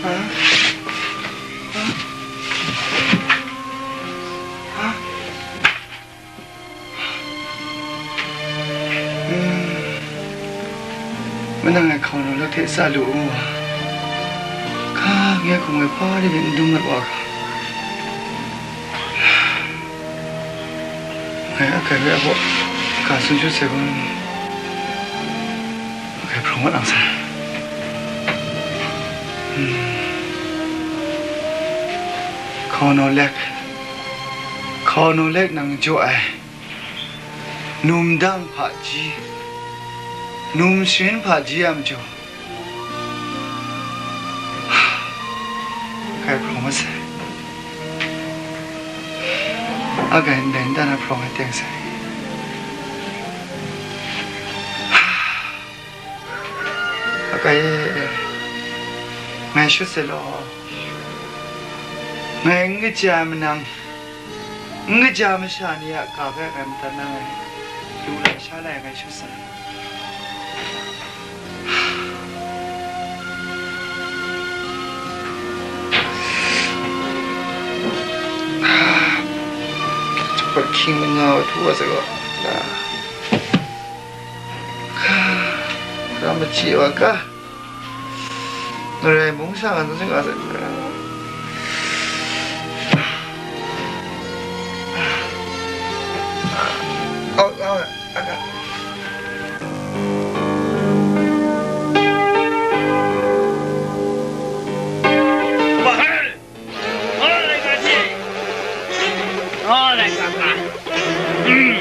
Ha? Ha? Ha? Hmm. Manang e hkau nau lak hte tsa lu u wa. Hka ngai hkum ai hpa de byin n dum mat wa ga. Ngai a kai hpe a baw ga tsun shut sai gaw, a kai hprawng mat lang sai. Hmm. Hkau nau lek, hkau nau lek nang jaw ai. Num dang hpaji, num sharin hpaji a majaw, a kai hprawng mat sai. A kai ndai nta na hprawng ai teng sai. A kai e, ngai shut sai law. Ngai n kaja manang, n kaja masha ni a ga hpe ngai madat na ngai, lu lai sha lai ngai shut sai. Hpawt hkying manga wa htu wa sai gaw, ga machye wa ga. Ngarai mung sha nga zawn sha nga zawn. Au, au, au. Wa hai! Wa lai ka ji! Wa lai ka ka! Hmm.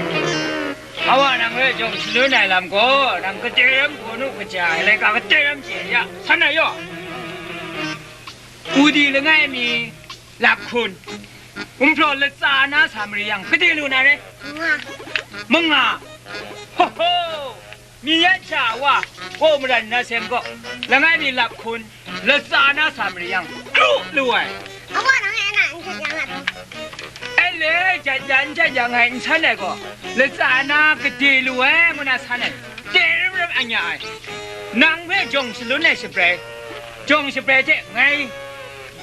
Awa nang hpe jawng shalun ai lam gaw, nang kade ram hpaw nu kaja ai laika kade ram chye ya, san ai yaw. Udi langai mi lap hkun, gumhpraw latsa na sa mari yang, kade lu na re? Manga. Manga. Ho ho! Mi yan sha wa, kaw maran na seng gaw, langai mi lap hkun, latsa na sa mari yang, kru lu ai. Awa nang e na n htet yang a taw? E le, jat ya n jat ya ngai n san ai gaw, latsa na kade lu ai ngu na san ai, de rim rim a nya ai. Nang hpe jawng shalun ai shabrai, jawng shabrai hte ngai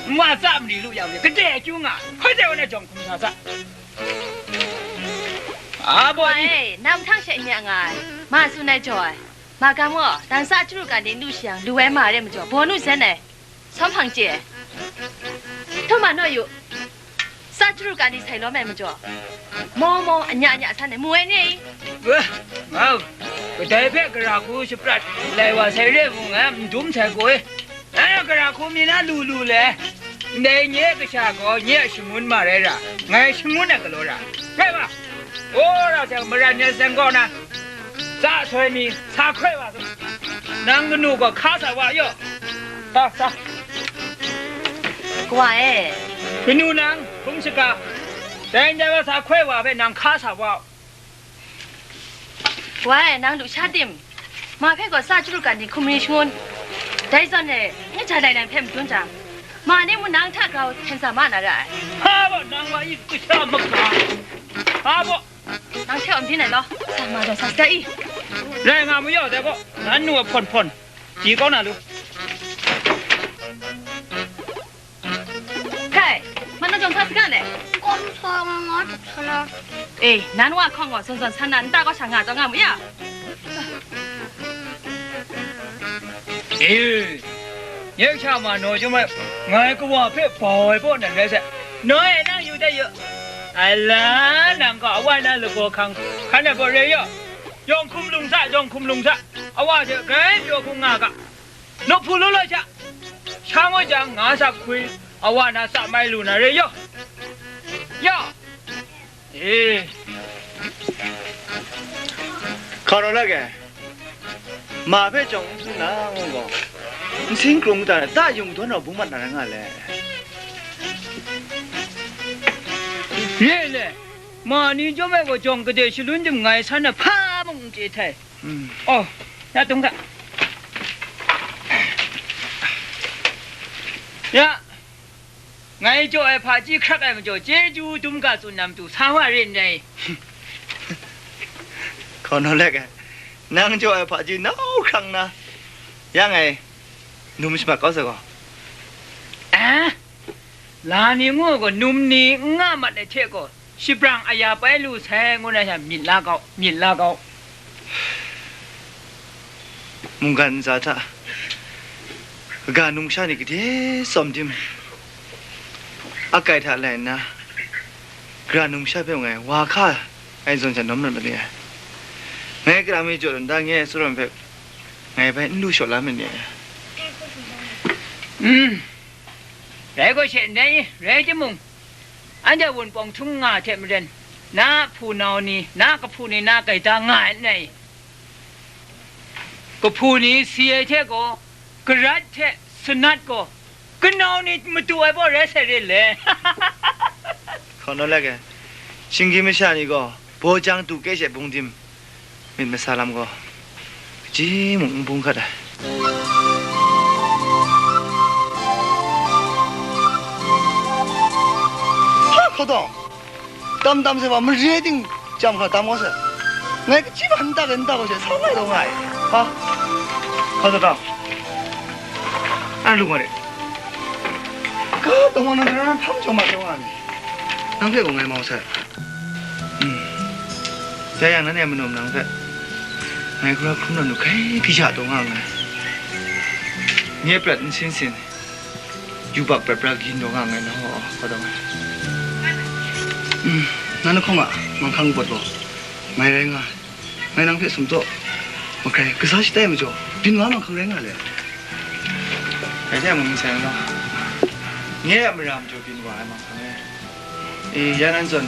nwa tsa mali lu yang, kade akyu nga, hkoi de wa na jawng hkum sa sa. A, baw ni. Wa e, nang mahtang she n ya nga ai, ma tsun ai jaw ai. Ma gam gaw, dan sa chyaru kan ni n du shi yang, lu ai ma re majaw, baw nu zen ai. Sawm hpang chye ai. Htum ma naw yu. Sa chyaru kan ni sai lawm ai majaw, maw maw, anya anya san ai, mu ai ni? Wa, ngau, kadai hpe gara hku shaprat lai wa sai re mung, n dum sai gaw e. Ngai a gara hku mi na lu lu le, ndai nye kasha gaw nye a shangun ma rai ra, ngai shangun ai galaw ra. Rai wa, wora jang maran yan san kaw na, tsa soi mi, sa hkoi wa su. Nang kanu gaw hka sa wa yaw. Sa, sa. Kawa e. Kanu nang, hkrum shaga. Dai ndai wa sa hkoi wa hpe nang hka sa wa. Wai, nang lusha tim? Ma hpe gaw sa chyaru kan ni hkum ri shangun. Dai zawn e, n ja lai lang hpe madun jang, ma ni mung nang hta grau hkyen sa ma na ra ai. Hpa baw, nang wa i kasha maka. Hpa baw. Nang hte awm byin ai law, sa ma jaw sa saga i. Rai nga mu yaw dai gaw, nan nu a hpawn hpawn, ji kau na lu. Kai, ma na jawng sa saga le? Kawm sa nga nga jawng sa na. E, nan wa hkawng gaw zawn zawn san na, nta kaw sha nga taw nga mu ya? E, nye kasha ma naw chyawm ai, ngai kawa hpe bau ai baw nan rai sai. Naw e, nang yu dat yu. Ai la, nang gaw awa na lagaw hkang hkan ai baw re yaw. Yawng hkum lung sa, yawng hkum lung sa. Awa hte grai pyaw hkung nga ga. Nawhpu law law sha. Sha ngoi jang nga sa hkwi, awa na sa mai lu na re yaw. Yaw. E. Hkau rawt la ge. Ma hpe jawng n hpung na ngu gaw, nsin krung kata na ta yung dawn rau bung mat na rai nga le. Re le, ma ni chyawm ai gaw jawng kade shalun dim ngai san na hpa mung n chye htai. Mm. Oh, ya tung ga. Ya. Ngai jaw ai hpaji hkrak ai majaw, chyeju dum ga tsun na matu sa wa re ndai. Hkau naw let ai, nang jaw ai hpaji nau hkrang na, ya ngai num shamat kau sai gaw. Eh? La ni ngu gaw, num ni n nga mat ai hte gaw, shabrang aya pai lu sai ngu na sha myit la gau, myit la gau. Mungkan ntsa hta, kaga numsha ni gade tsawm tim, akai hta lai nna, gara numsha hpe ngai wa hka ai zawn sha nawm mat mali ai. Ngai kalang mi jaw dan da nye ai tsawram hpe ngai bai n lu shaw la myit ni ai? Mm. Rai gaw she ndai, rai timung, anhte a wunpawng htung nga hte maren, na hpunau ni, na kahpu ni na gaida nga ai n rai? Kahpu ni si ai hte gaw, garat hte sanat gaw, kanau ni matu ai baw rai sai re le. Hkau naw let ai, shinggyim masha ni gaw, baw jang du kei she bung dim, myit masa lam gaw, kaji mung n bung hkat ai. Ha, hkau dawng, tam tam sai wa, mare ting jam hkra tam wa sai. Ngai kaji wa n tak ai, n tak wa she, sa ngai taw nga ai. Ha? Hkau dawng, an lu nga re. Ka taw wa na, na, na, hpang jaw ma taw nga ni. Nang hpe gaw ngai mau sai. Mm. Ya yang, nanhte a manaw manang hpe ngai hkra hkrum na nu hkai hkrisha taw nga nngai. Nye prat nsin sin, yubak prat pra gin taw nga nngai, nang gaw hkau taw nga. Mm. Nang lahkawng a manghkang pawt gaw ngai rai nga ai. Ngai nang hpe sumtsaw makrai kasa shatai majaw, byin wa manghkang rai nga le. Rai timung, n seng law, nye a mara majaw byin wa ai manghkang e. E, ya nan zawn,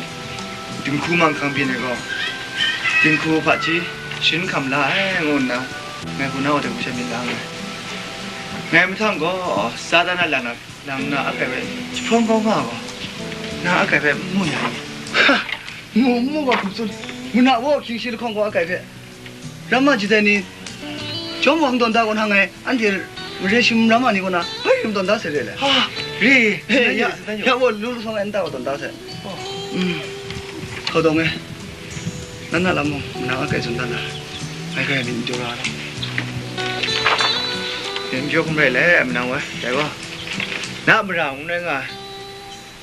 dinghku manghkang byin ai gaw, dinghku hpaji sharin hkam la ai, ngu nna, ngai hpunau wa hte hku sha myit la nngai. Ngai mahtang gaw, Satan a lam na, lam na akai hpe jahprawng kau nga gaw, na akai hpe n mu ya i? Ha! Mu n mu gaw hkum tsun, manat wa hkying shi lahkawng gaw akai hpe. Ramma jahtai ni, jawm wa n tawn da kaw na ngai, anhte mare shim ramma ni kaw na, bai rim tawn da sai re le. Ha, re, he, ya, ya, wa lu lu sawng ai nta wa tawn da sai. Oh. Mm. Hkau dawng e, nan na lam mung, manang akai tsun dan na, ngai hkrai myit n jaw ra law. Myit n jaw hkum rai le, manang woi, dai gaw, na mara n rai nga ai.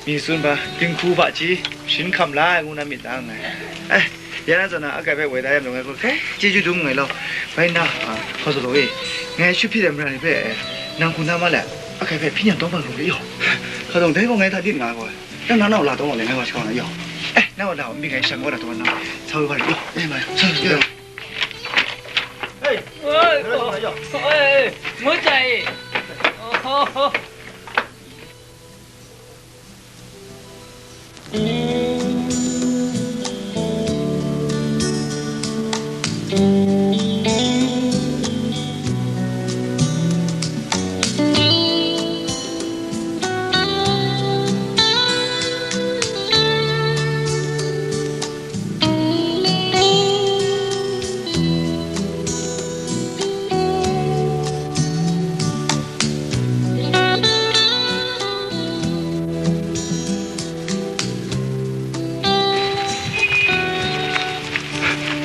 Mi tsun hpa, dinghku hpaji sharin hkam la ai ngu na myit la nngai. Eh, ya na zawn na, akai hpe woi da yang ngai gaw, hkrai chyeju dum nngai law. Bai nna, a, hkau zaw law e, ngai shut hpyi ai mara ni hpe, eh, nang hku na ma let, akai hpe hpyi nyang tawng bang lu re yaw. Hkau dawng, dai gaw ngai hta dit nga ai gaw, nang na nau la tawng wa le, ngai wa shakau na yaw. Eh, nang wa la, mi ngai shang wa la tawng wa na, sa wa re yaw. Eh, mai, sa wa re yaw. Hei, oi, oi, oi, ngut sai. Oh, oh, oh.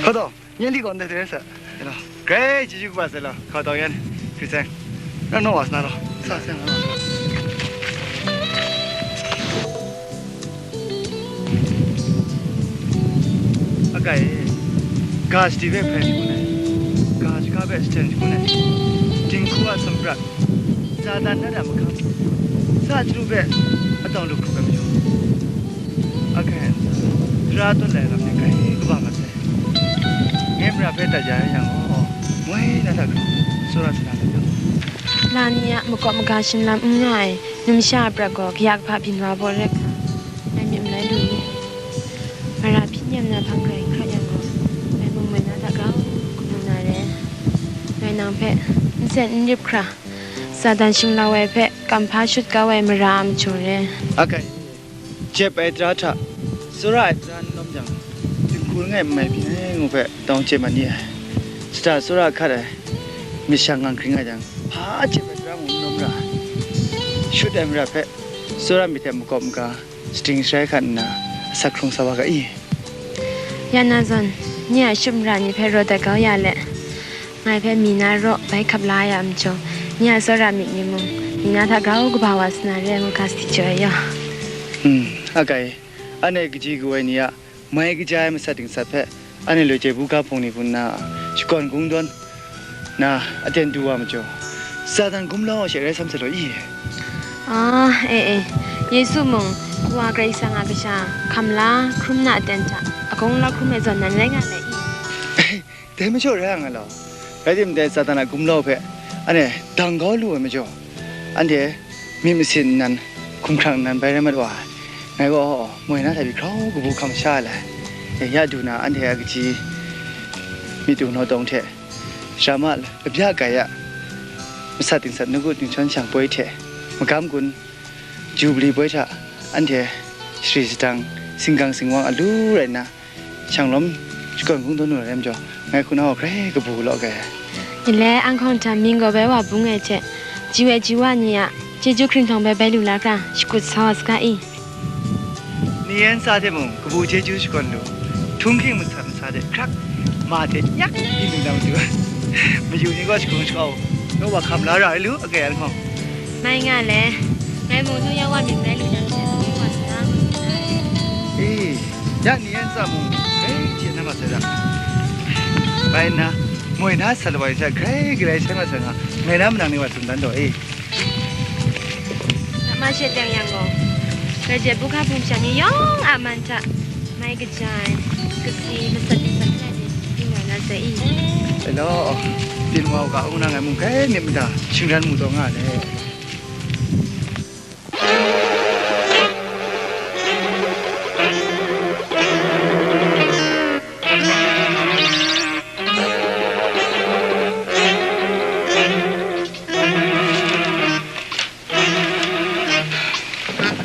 Hkau dawng, nye li gaw ndai hte rai sa. Grai chyeju kaba sai law, hkau dawng yan, hkrit sai. Na naw wa sa na law, sa sai nga law. Akai e, ga sadi hpe hprai shangun ai, ga shaka hpe shaten shangun ai, Dinghku a sumrat, Satan na hta mahkam, sa chyalu hpe atawng lu hkrup ai majaw, a hkai a ntsa, tara tawt lai lam ni grai kaba mat sai. Ngai mara hpe dat ya yang gaw, moi na hta grau, tsawra sa na lam yang. La ni a makawp maga shinlam n nga ai numsha a prat gaw kaya kahpa byin wa baw rai hkra, ngai myit malai lu ni? Mara hpyi nem na hpang grai hkrat yang gaw, ngai mung moi na hta grau kabu na re. Ngai nang hpe n sen n rip hkra, Satan shinglau ai hpe kamhpa shut kau ai mara a majaw re. A hkai, jep ai tara hta, tsawra ai tara n lawm jang, dinghku langai n mai byin ai ngu hpe tawng chye mat ni ai. Shada tsawra hkat ai myit shang ngang hkring nga jang, hpa jep ai tara mung n lawm ra ai. Shut ai mara hpe tsawra myit hte makawp maga, shating sharai hkat nna, asak hkrung sa wa ga i? Ya na zawn, nye a shut mara ni hpe raw dat kau ya let, ngai hpe mi na raw bai hkap la ya a majaw, nye a tsawra myit ni mung, mi na hta grau kaba wa sa na re ai ngu ga sadi jaw ai yaw. Hmm, a hkai, anhte kaji kaw ai ni a mai kaja ai masat dingsat hpe, anhte loi chye buga hpung ni hpung nna, shakawn kungdawn na aten du wa majaw, Satan gumlau ai she rai sam sa law i? Ah, e, e, Yesu mung, Kawa Karai Kasang a kasha hkam la hkrum na aten hta, a gawng la hkrum ai zawn nan rai nga le i? Dai majaw rai nga law, rai timung dai Satan a gumlau hpe anhte dang kau lu ai majaw, anhte myit masin nnan, hkumhkrang nnan bai rai mat wa ai. Ngai gaw moi na hta pyi grau kabu hkam sha ai lai. E, ya du na, anhte a kaji myit du naw tawng hte, Sharama labya kai a masat dingsat nawku dingchyawn shang poi hte, magam gun, Jubili poi hta anhte shari shadang, singgang singwang alu rai nna, shanglawm shakawn kungdawn lu ai majaw, ngai hku na gaw hkrai kabu law ga ai. Ile, anhkawng hta mying gaw bai wa bung ai hte, ji ai ji wa ni a chyeju hkringhtawng bai bai lu la hkra, shakut sa wa saga i? Ni yan sa hte mung kabu chyeju shakawn lu, htunghking masat masa hte hkrak, ma hte nyak byin lu na matu, mayu ni gaw shakung shakau, naw wa hkam la ra ai lu, a kaya anhkawng. Mai nga le, ngai mung nu ya wa myit rai lu na hte, wa sa na. E, ya ni yan sa mung, grai hte na masai ra. Bai nna, moi na sa lawai hte grai galai sai masai nga, ngai na manang ni wa tsun dan taw e. Masha teng yang gaw, grai jep buga hpung sha ni yawng a man hta, mai kaja ai, kasi masat ni masat ni, ning rai na sai i? Hello, byin wa u ga, hkung na ngai mung grai myit mada shingran mu taw nga le.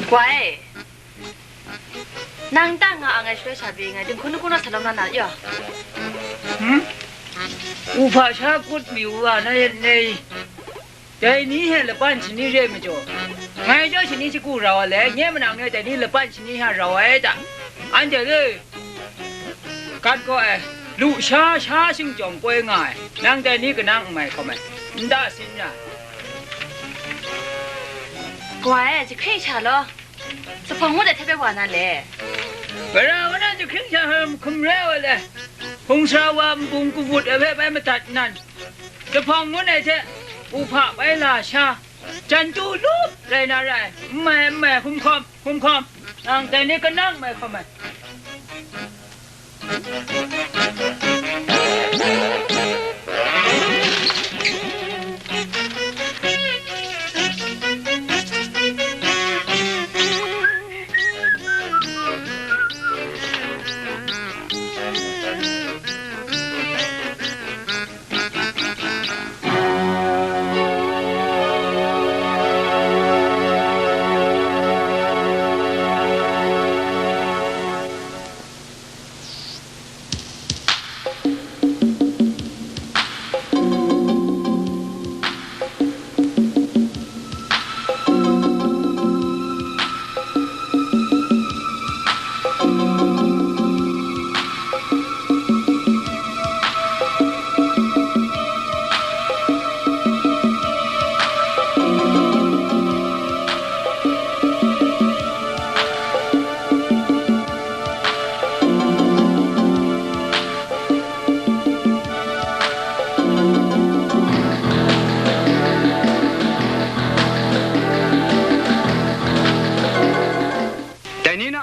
Wa e, nang ta nga a ngai shaloi sha pyi ngai dinghku nawku naw sa lawm la na yaw. Hmm? Uhpa sha kut mi u a na yet nei? Dai ni hte laban shani re majaw, ngai chyawm shani shagu rau ai le, nye manang ni dai ni laban shani hta rau ai ta? Anhte le, gat gaw ai, lusha sha shingjawng poi nga ai, nang dai ni kanang n mai hkawm ai, nta sin ra. Kawa e, jahkring sha law, zuphpawng ngut ai hte bai wa na le. Gara wa na jahkring sha hkrum rai wa le, hpung sara wa nbung kawut ai hpe bai madat nan, zuphpawng ngut ai hte, uhpa bai la sha, jan tu lup rai na rai, n mai, n mai, hkum hkawm, hkum hkawm, nang dai ni kanang mai hkawm ai.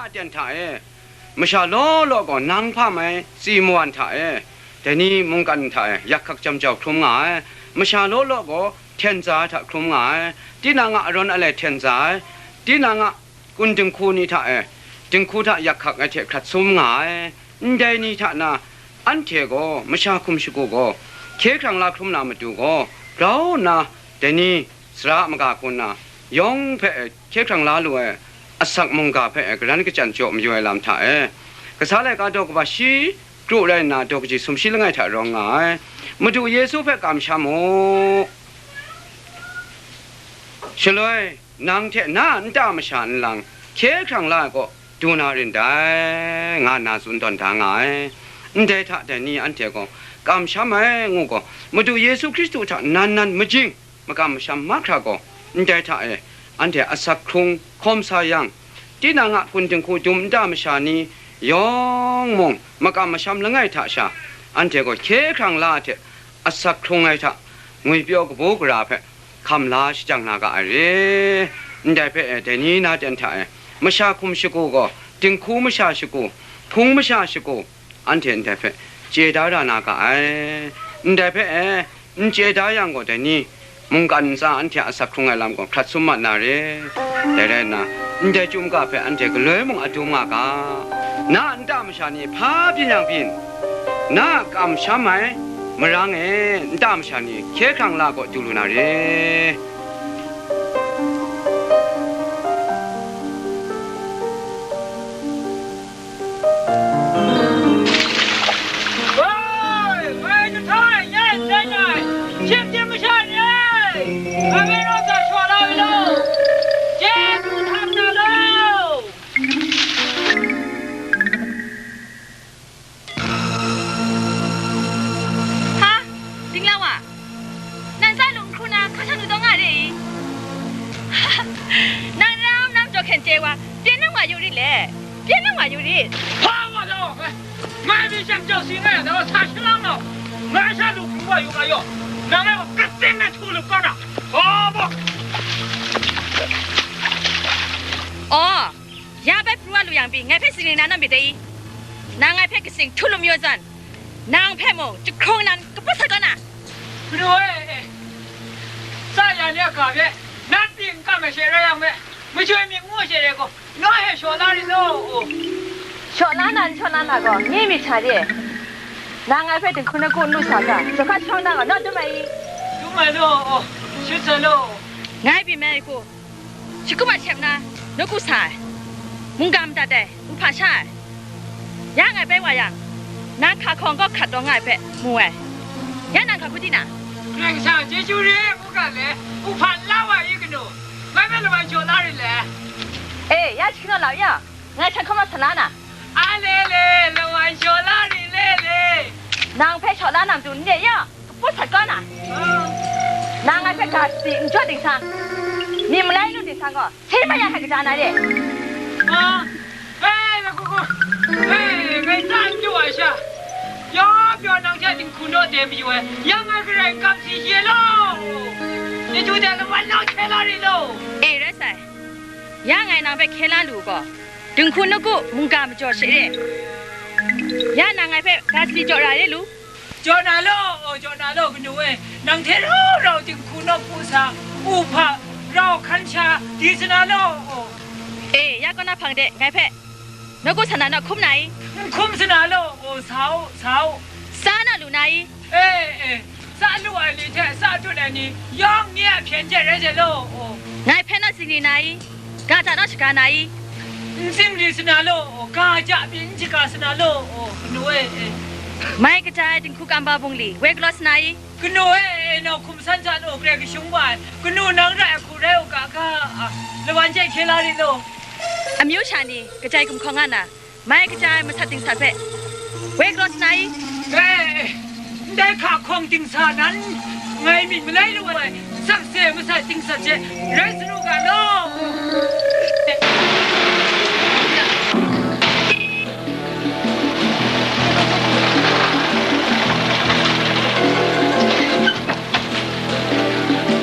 Aten hta e, masha law law gaw nang hpa mai tsi mawan hta e, dai ni mungkan hta e yak hkak jam jau hkrum nga ai, masha law law gaw hten tsa ai hta hkrum nga ai, tinang a arawn alai hten tsa ai, tinang a kun dinghku ni hta e, dinghku hta yak hkak ai hte hkrat sum nga ai, ndai ni hta na, anhte gaw masha hkum shagu gaw hkye hkrang la hkrum na matu gaw, grau nna dai ni sara maga hku nna, yawng hpe hkye hkrang la lu ai asak mungga hpe garan kachyan jaw mayu ai lam hta e, kasa laika daw kaba shi kru rai nna, daw kaji sumshi langai hta rawng nga ai. Madu Yesu hpe kamsham u. Shaloi, nang hte na a nta masha nlang hkye hkrang la ai kaw du na rin dai, nga nna tsun tawn da nga ai. Ndai hta dai ni anhte gaw kamsham ai ngu gaw, Madu Yesu Hkristu hta nan nan majing makam masham mahkra gaw, ndai hta e anhte asak hkrung hkawm sa yang, tinang a kun dinghku dum nta masha ni yawng mung makam masham langai hta sha, anhte gaw hkye hkrang la ai hte asak hkrung ai hta ngwipyaw kabu gara hpe hkam la shajang na ga ai re. Ndai hpe e, dai ni na ten hta e, masha hkum shagu gaw, dinghku masha shagu, hpung masha shagu, anhte ndai hpe chye da ra na ga ai. Ndai hpe e, n chye da yang gaw, dai ni mungkan ntsa anhte a asak hkrung ai lam gaw hkrat sum mat na re. Dai rai nna, ndai chyum ga hpe anhte galoi mung adum nga ga. Na a nta masha ni hpa byin yang byin, na a kamsham ai marang e nta masha ni hkye hkrang la gaw du lu na re. Woi, woi, jahtai, nyai ndai ngai, shim jim masha ni e, ngai hpe rawt sa shawa la wi law, chye hkru htam na law. Ha, Dingla wa, nan za lu n hkru na, hkra shang lu taw nga re i? Nang ram lam jaw hkyen chye wa, pyen nang wa yu rit le, pyen nang wa yu rit. Hpa wa law, ngai mi chyam jau si nga yang, sa shalang law, ngai sha lu hkru wa yu nga yaw, nang ngai wa katsing na htu lup kau na, hpa baw. Aw, ya bai pru wa lu yang pyi, ngai hpe singring na nawn myit dai i? Nang ngai hpe katsing htu lup mayu zawn, nang hpe mung jahkrung nan kaput sat kau na. Madu e, e, tsa ya ni a ga hpe, nat pyi n kam ai she rai yang me, majoi myit ngu ai she rai gaw, ngai hpe shaw la rit law, u. Shaw la na n shaw la na gaw, nye myit sha de. Nang ngai hpe dinghku nawku n lu sa ga, jahkrat shawng na gaw, naw dum ai i? Dum ai law, u, shut sai law. Ngai byin mai hku, shagu mat shem na, nawku sa ai, mungga madat ai, uhpa sha ai, ya ngai bai wa yang, nang hka hkawng kaw hkrat taw nga ai hpe mu ai, ya nang hka hku di na? Karai Kasang a chyeju re, ngu ga le, uhpa n la wa i kanu? Ngai hpe lawan shaw la rit le. E, ya hti naw lau ya, ngai htan hkawm naw sa la na. A le le, lawan shaw la rit le le. Nang hpe shaw la na matu n re ya? Kaput sat kau na. Nang ngai hpe ga sadi n jaw dingsa, myit malai lu dingsa gaw, se ma ya hte kaja na re. Ah, hei, na kuku, hei, ngai tsa n jaw ai sha, ya pyaw nang hte dinghku naw de mayu ai, ya ngai garai n kam si ye law, chyeju de lawan nau hkye la rit law. E, rai sai, ya ngai nang hpe hkye la lu gaw, dinghku nawku mungga majaw she re, ya nang ngai hpe ga sadi jaw ra re lu. Jaw na law, jaw na law, kanu e, nang hte rau rau dinghku nawku sa, uhpa, rau hkan sha, di sa na law. E, ya kaw na hpang de, ngai hpe nawku sa na naw hkum na i? N hkum sa na law, sa u, sa u. Sa na lu na i? E, e, sa lu ai ni hte sa tut ai ni, yawng nye a hpyen hte rai sai law. Ngai hpe naw zingri na i? Ga hta naw shaga na i? N zingri sa na law, ga ja pyi n shaga sa na law, kanu e, e. Mai kaja ai dinghku kaba bungli woi galaw sa na i? Kanu e, e, nau hkum san hta law, Karai Kasum wa ai, kanu nang rai ai hku rai u ga, ga, a, lawan hte hkye la rit law. Amyu sha ni kaja ai gumhkawng nga na, mai kaja ai masat dingsat hpe woi galaw sa na i? E, e, ndai hka hkawng dingsa nan, ngai myit malai lu ai sakse masat dingsat hte rai sa lu ga law.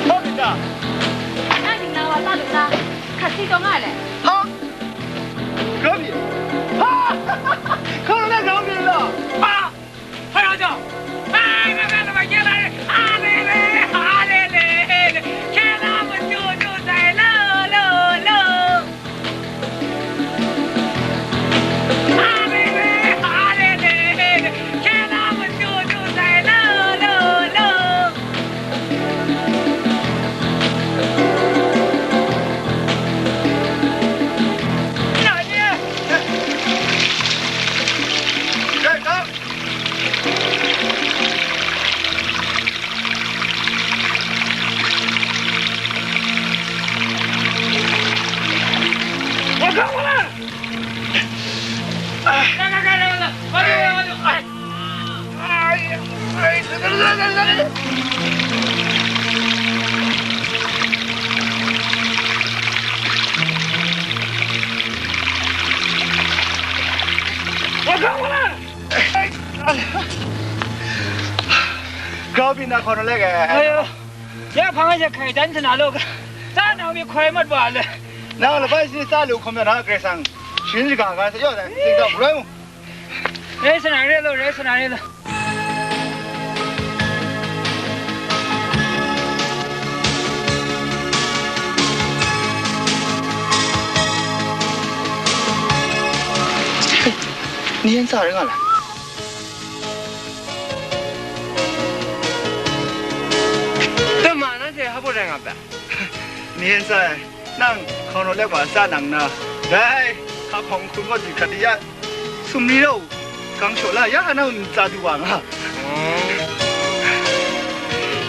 Hpa myit ta? Na dingla wa ta lu na, hkat si taw nga ai le. Ha? Grau myit, Grau byin na hkawn lek e. Ayo, ya hpang e hkai dan sa na lo, tsa nang mi hkoi mat wa le. Nang labai si tsa lu hkawm na, Karai Kasang sharin shaga ga sa yaw dai, tsing tawng rai mu. Rai sa na re lo, rai sa na re lo. Ni yan sa rai nga lai. Dama nanhte hpa baw rai nga ai? Ni yan sa ai, nang hkawn raw lek wa sa nang na, dai hka hkawng hkun gaw du hkrat di ya, sumri rau, gang shaw la ya, nang ntsa du wa nga.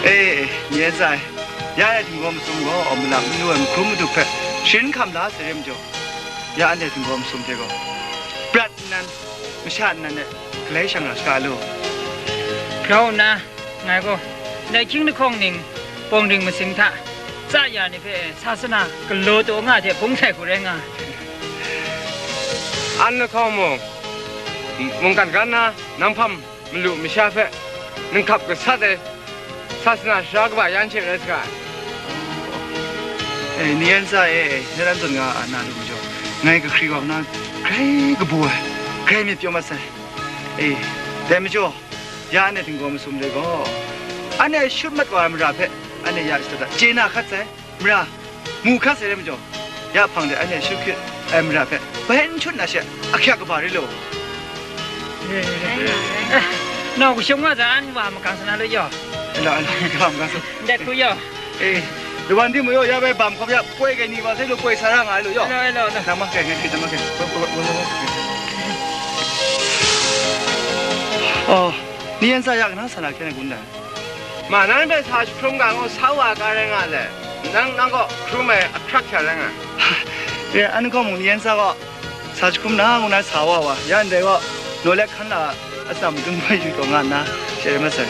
E, ni yan sa ai, ya e htinggaw masum gaw, malam malu ai mahkrum madup hpe sharin hkam la sai re majaw, ya anhte htinggaw masum hte gaw, prat nnan, masha nnan e galai shang ra saga lu. Grau nna, ngai gaw, ndai hkying lahkawng ning, bawng ring masing hta, tsa ya ni hpe sasana galaw taw nga hte bung sai hku rai nga ai. An lahkawng mung, mungkan ga nna, nang hpam malu masha hpe, nang hkap gasat ai, sasana sara kaba yan hte rai saga ai. E, ni yan sa e, nang zawn nga a na lu majaw, ngai kahkri wa na, grai kabu ai, grai myit pyaw mat sai. E, dai majaw, ya anhte htinggaw masum de gaw, anhte shut mat wa ai mara hpe, anhte ya shada da chye na hkat sai, mara mu hkat sai re majaw, ya hpang de anhte shut hkrit ai mara hpe, bai n shut na she, ahkyak kaba ri law. Rai nga, rai nga. Eh, nau kashung wa za, an wa makang sa na lu yaw. Ala, ala, kaba makang sa. Ndai hku yaw. E, lawan di mu yaw, ya bai bam hkawm ya, poi kai ni wa sai lu, poi sa ra nga ai lu yaw. Alo, alo, alo. Nang ma kai, ngai hkrit nang ma kai. Poi, poi, poi, poi, poi. Oh, ni yan sa ya, kanang sa na hkyen ai gun dai. Ma, nang hpe sa jahkrum ga ngu sa wa ga rai nga le. Nang, nang gaw hkrum ai ahkrak hkya rai nga. E, an gaw mung ni yan sa gaw, sa jahkrum na ngu na sa wa wa, ya ndai gaw, naw let hkan la a atsam madun bai yu taw nga nna, she rai mat sai.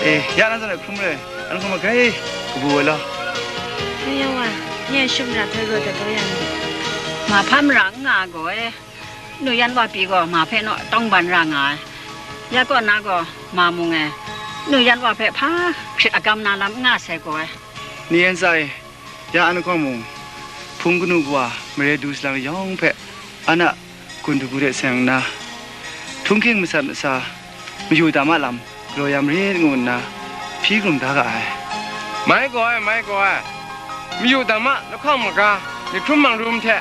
E, ya na zawn e hkrum re, an hkrum ai grai kabu ai law. Yu yang wa, nye shum ra hpe rawt dat taw yang. Ma hpa mara n nga ai gaw e, nu yan wa pyi gaw ma hpe naw tawng ban ra nga ai. Ya kaw na gaw ma mung e, nu yan wa hpe hpa hkrit agam na lam n nga sai gaw e. Ni yan sa e, ya an hkawng mung, hpung kanu kawa mare du salang yawng hpe, an a gun htagu de seng nna, htunghking masat masa, mayu tam a lam galaw ya marit ngu nna, hpyi hkrum da ga ai. Mai gaw ai, mai gaw ai, mayu tam a lahkawng maga, myit hkrum mangrum hte,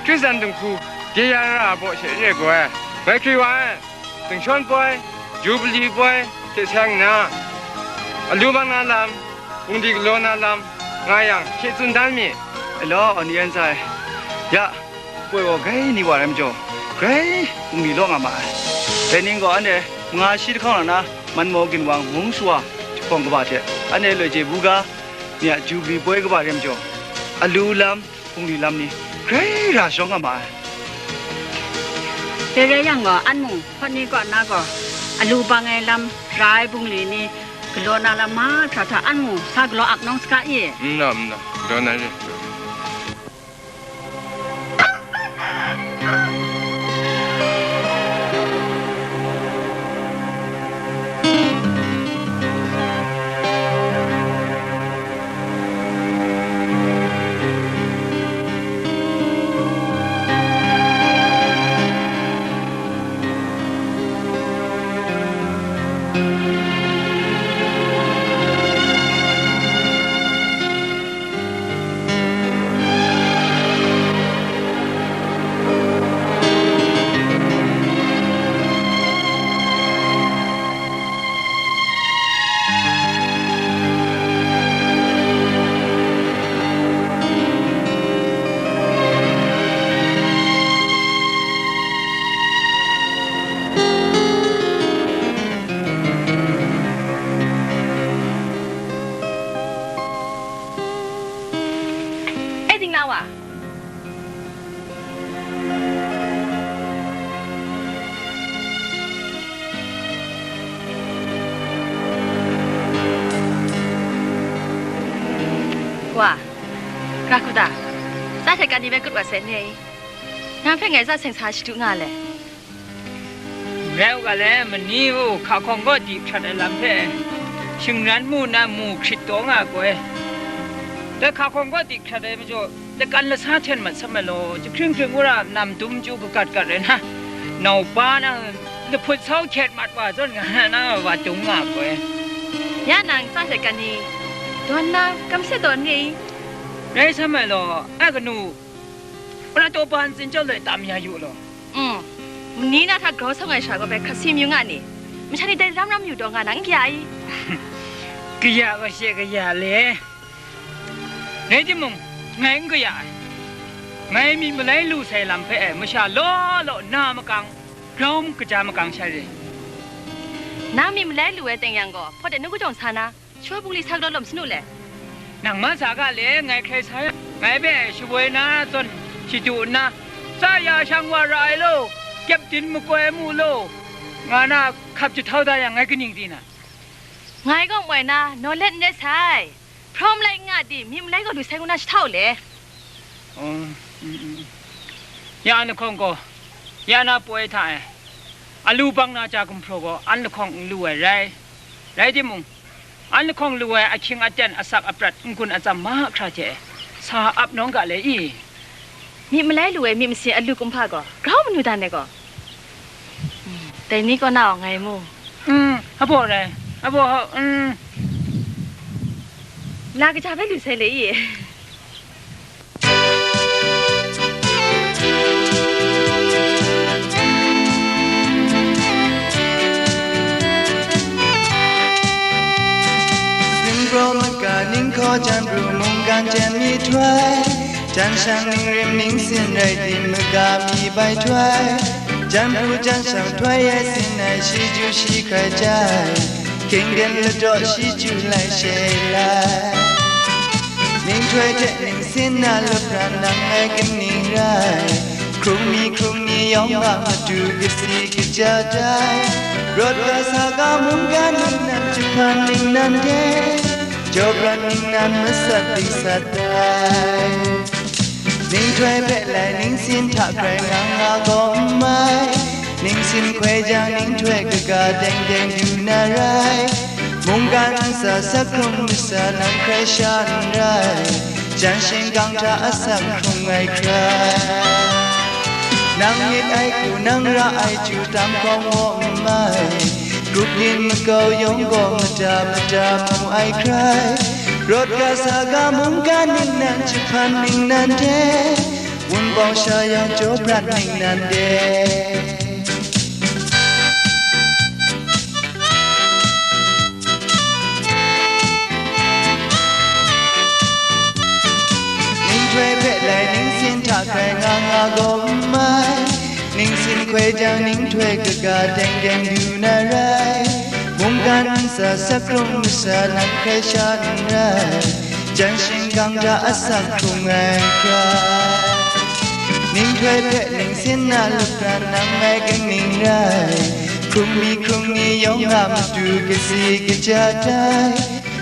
Hkristan dinghku de ya ra ai baw she re gaw ai, ngai hkri wa ai. Dingshawn poi, Jubili poi hte seng nna, alu bang na lam, bungli galaw na lam nga yang, hkye tsun dan mi. Ai law, ni yan sa e, ya, poi gaw grai ni wa rai majaw, grai bungli law nga ma ai. Dai ning gaw, anhte manga shi lahkawng na na, man maw ginwang mung shawa jahpawng kaba hte, anhte loi chye bu ga, ni a Jubili poi kaba re majaw, alu lam, bungli lam ni grai ra shawng nga ma ai. Dai rai yang gaw, an mung hpawt ni kaw na gaw, alu bang ai lam, ra ai bungli ni, galaw na lam mahkra hta an mung sa galaw ap nawng saga i? N na, n na, galaw na re. A ku ta, tsa hte kan ni bai kut wa sai ni? Nang hpe ngai tsa seng sa shadu nga le. Rai u ga le, mani u, hka hkawng kaw di hkrat ai lam hpe, shingran mu na mu hkrit taw nga ai gaw, dai hka hkawng kaw di hkrat ai majaw, lakan lasa hten mat sa mai law, jahkring hkring wora nam dum chyu kagat gat rai na, nau pa nang lahput sau hkyet mat wa zawn nga na, nang wa dung nga ai gaw. Ya nang tsa hte kan ni, dawn na, kam se dawn ni? Rai sa mai law, a kanu, Wora taw pa ntsin chyawm lai tam ya yu law. Mm. Mani na hta grau sawng ai sha gaw bai hkrat si mayu nga ni? Masha ni dai ram ram yu taw nga nang n kaya i? Kaya gaw she kaya le. Rai timung, ngai n kaya ai. Ngai myit malai lu sai lam hpe e masha law law na makang, grau kaja makang sha re. Nang myit malai lu ai teng yang gaw, hpawt e nu kajawng sa na, Shawa bungli sa galaw lawm sanu le? Nang ma sa ga le, ngai hkrai sa yang, ngai hpe shawoi na zawn shadu nna, tsa ya shang wa ra ai law, kyepdin makoi mu law, nga na hkap jahtau da yang, ngai kaning di na? Ngai gaw moi na, naw let n ret sai. Hprawm lai n nga di, myit malai gaw lu sai ngu na jahtau le? Oh, mm, mm, mm. Ya an lahkawng gaw, ya na poi hta e, alu bang na ja gumhpraw gaw an lahkawng n lu ai rai. Rai timung, an lahkawng lu ai ahkying aten asak aprat n-gun atsam mahkra hte sa ap nawng ga le i? Myit malai lu ai myit masin alu kumhpa gaw grau manu dan ai gaw? Dai ni kaw na aw ngai mu. Mm, abaw rai, abaw hau, mm. La kaja bai lu sai le i? Singpraw maga ninghkaw jan pru mungkan jen myihtoi, jan shang ningrim ningsin rai tim maga mi bai htoi, jan pru jan shang htoi e sin ai shi ju shi hkrai jai, hkying den ladaw shi ju lai she lai. Ninghtoi hte ningsin na lup pran nang ngai kaning rai, hkrung mi hkrung ni yawng a matu kasi kaja dai, rawt ga sa ga mungkan ningnan jahpan ningnan de, jaw prat ningnan masat dingsat dai. Ninghtoi hpe lai ningsin hta hkrai nga nga gaw n mai, ningsin hkoi jang ninghtoi kaga deng deng du na rai, mungkan ntsa sak hkrung masa nang hkrai sha n rai, jan shingkang hta asak hkrung ai hkrai. Nang myit ai hku nang ra ai chyu tam hkawng waw n mai, grup yin makau yawng gaw mada mada mu ai hkrai, rawt ga sa ga mungkan ningnan jahpan ningnan de, wunpawng sha yang jaw prat ningnan de. Ninghtoi hpe lai ningsin hta hkrai nga nga gaw n mai, ningsin hkoi jang ninghtoi kaga deng deng du na rai, mungkan ntsa sak hkrung masa nang hkrai sha n rai, jan shingkang hta asak hkrung ai hkrai. Ninghtoi hpe ningsin na lup pran nang ngai kaning rai, hkrung mi hkrung ni yawng a matu kasi kaja dai,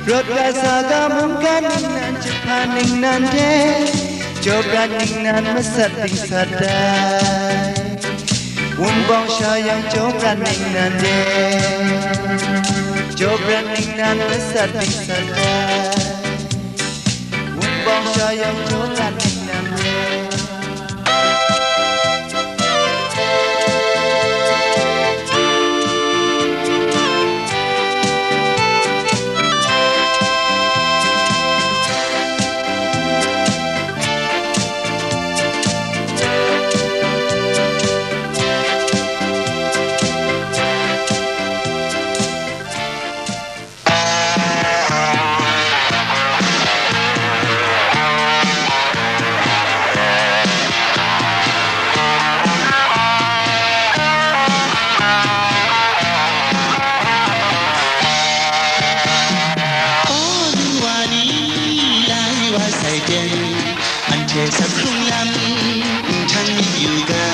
rawt ga sa ga mungkan ningnan jahpan ningnan de, jaw prat ningnan masat dingsat dai, wunpawng sha yang jaw prat ningnan de, jaw prat ningnan masat dingsat dai, wunpawng sha yang jaw prat ningnan de. Anhte sak hkrung lam, nhtang myit yu ga,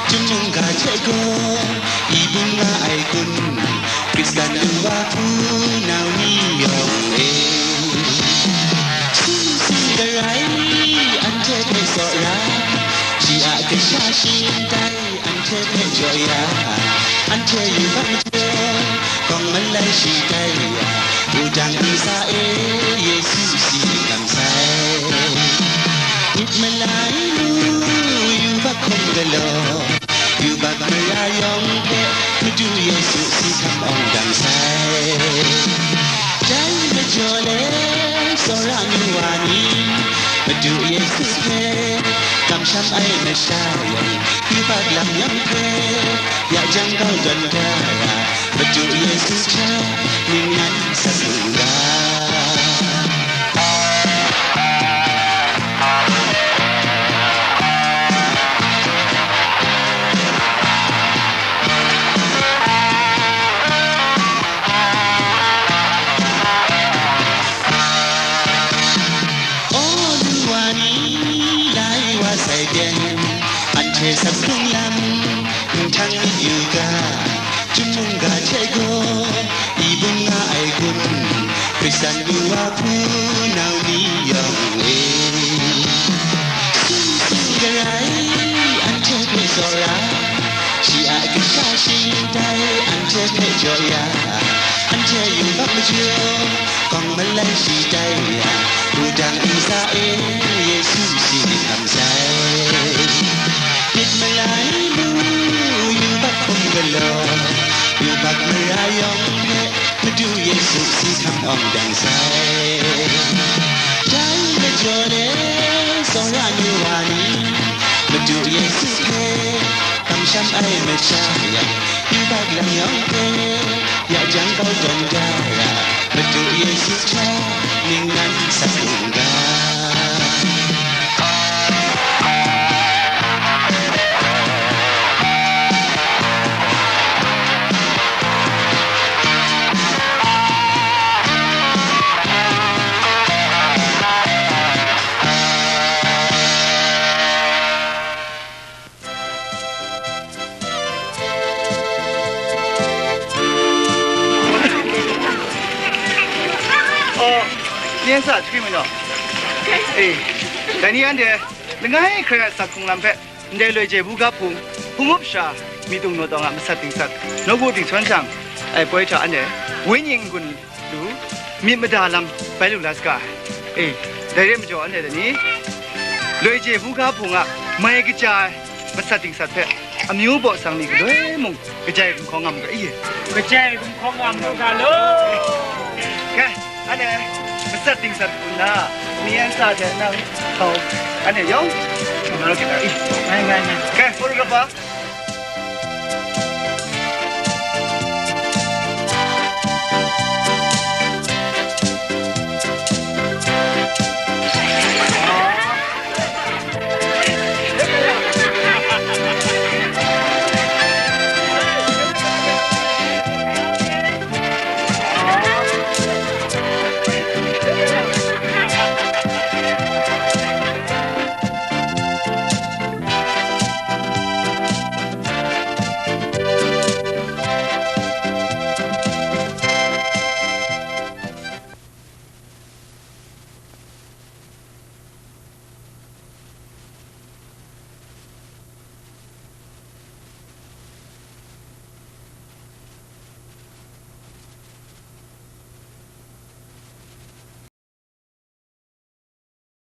Chyum mungga hte gaw, i bung nga ai kun, Hkristan nu wa hpunau ni yawng e. Sung sung garai, hpe tsawra, shi a kasha shing tai, anhte hpe jaw ya, anhte yubak majaw, kawng malai shi tai ya, wudang ntsa e, Yesu si kamsai. Myit malai lu, yubak hkum galaw, yubak mara yawng hpe, Madu Yesu si hkam awng dang sai. Dai majaw le, tsawra nu wa ni, Madu Yesu hpe kamsham ai masha yawng, yubak lam yawng hpe ya jang kau tawn da ra, Madu Yesu hta ningnan sat lu ga. O lu wa ni, lai wa sai ten, anhte sap hkrung lam, nhtang myit yu ga, chyum mungga hte gaw, i bung nga ai gun, Hkristan wu wa hpunau ni yawng e. Sung sung garai, anhte hpe tsawra, shi a kasha shing tai, anhte hpe jaw ya, anhte yubak majaw, kawng malai shi tai ya, wudang ntsa e, Yesu si hkam sai. Myit malai lu, yubak hkum galaw, yubak mara yawng hpe, Madu Yesu si hkam awng dang sai. Dai majaw le, tsawra nu wa ni, Madu Yesu hpe kamsham ai masha yang, yubak lam yawng hpe ya jang kau tawn da ra, Madu Yesu hta ningnan sat lu ga. Oh, ပြင်းစချွေးမနော်။ အေး ဒါနည်းအန်တယ် လငါးခရစ်စပ်ခုံလမ်းဖက် Ndai loi je buga hpung, hpung up sha, mi dung naw tawng a masat dingsat, nawku dingchan shang, ai poi hta anhte, wenyi n-gun lu, myit mada lam bai lu la saga ai. E, dai re majaw anhte dai ni, loi je buga hpung a mai kaja ai masat dingsat hpe, amyu baw sang ni galoi mung, kajai gumhkawng nga mu ga i? Kajai gumhkawng nga mu ga law. Kai, anhte masat dingsat hpung na, mi an sa hte nang, hkau, anhte yawng, nga lu hte ga i? Ngai, ngai, ngai. Kai, photographer.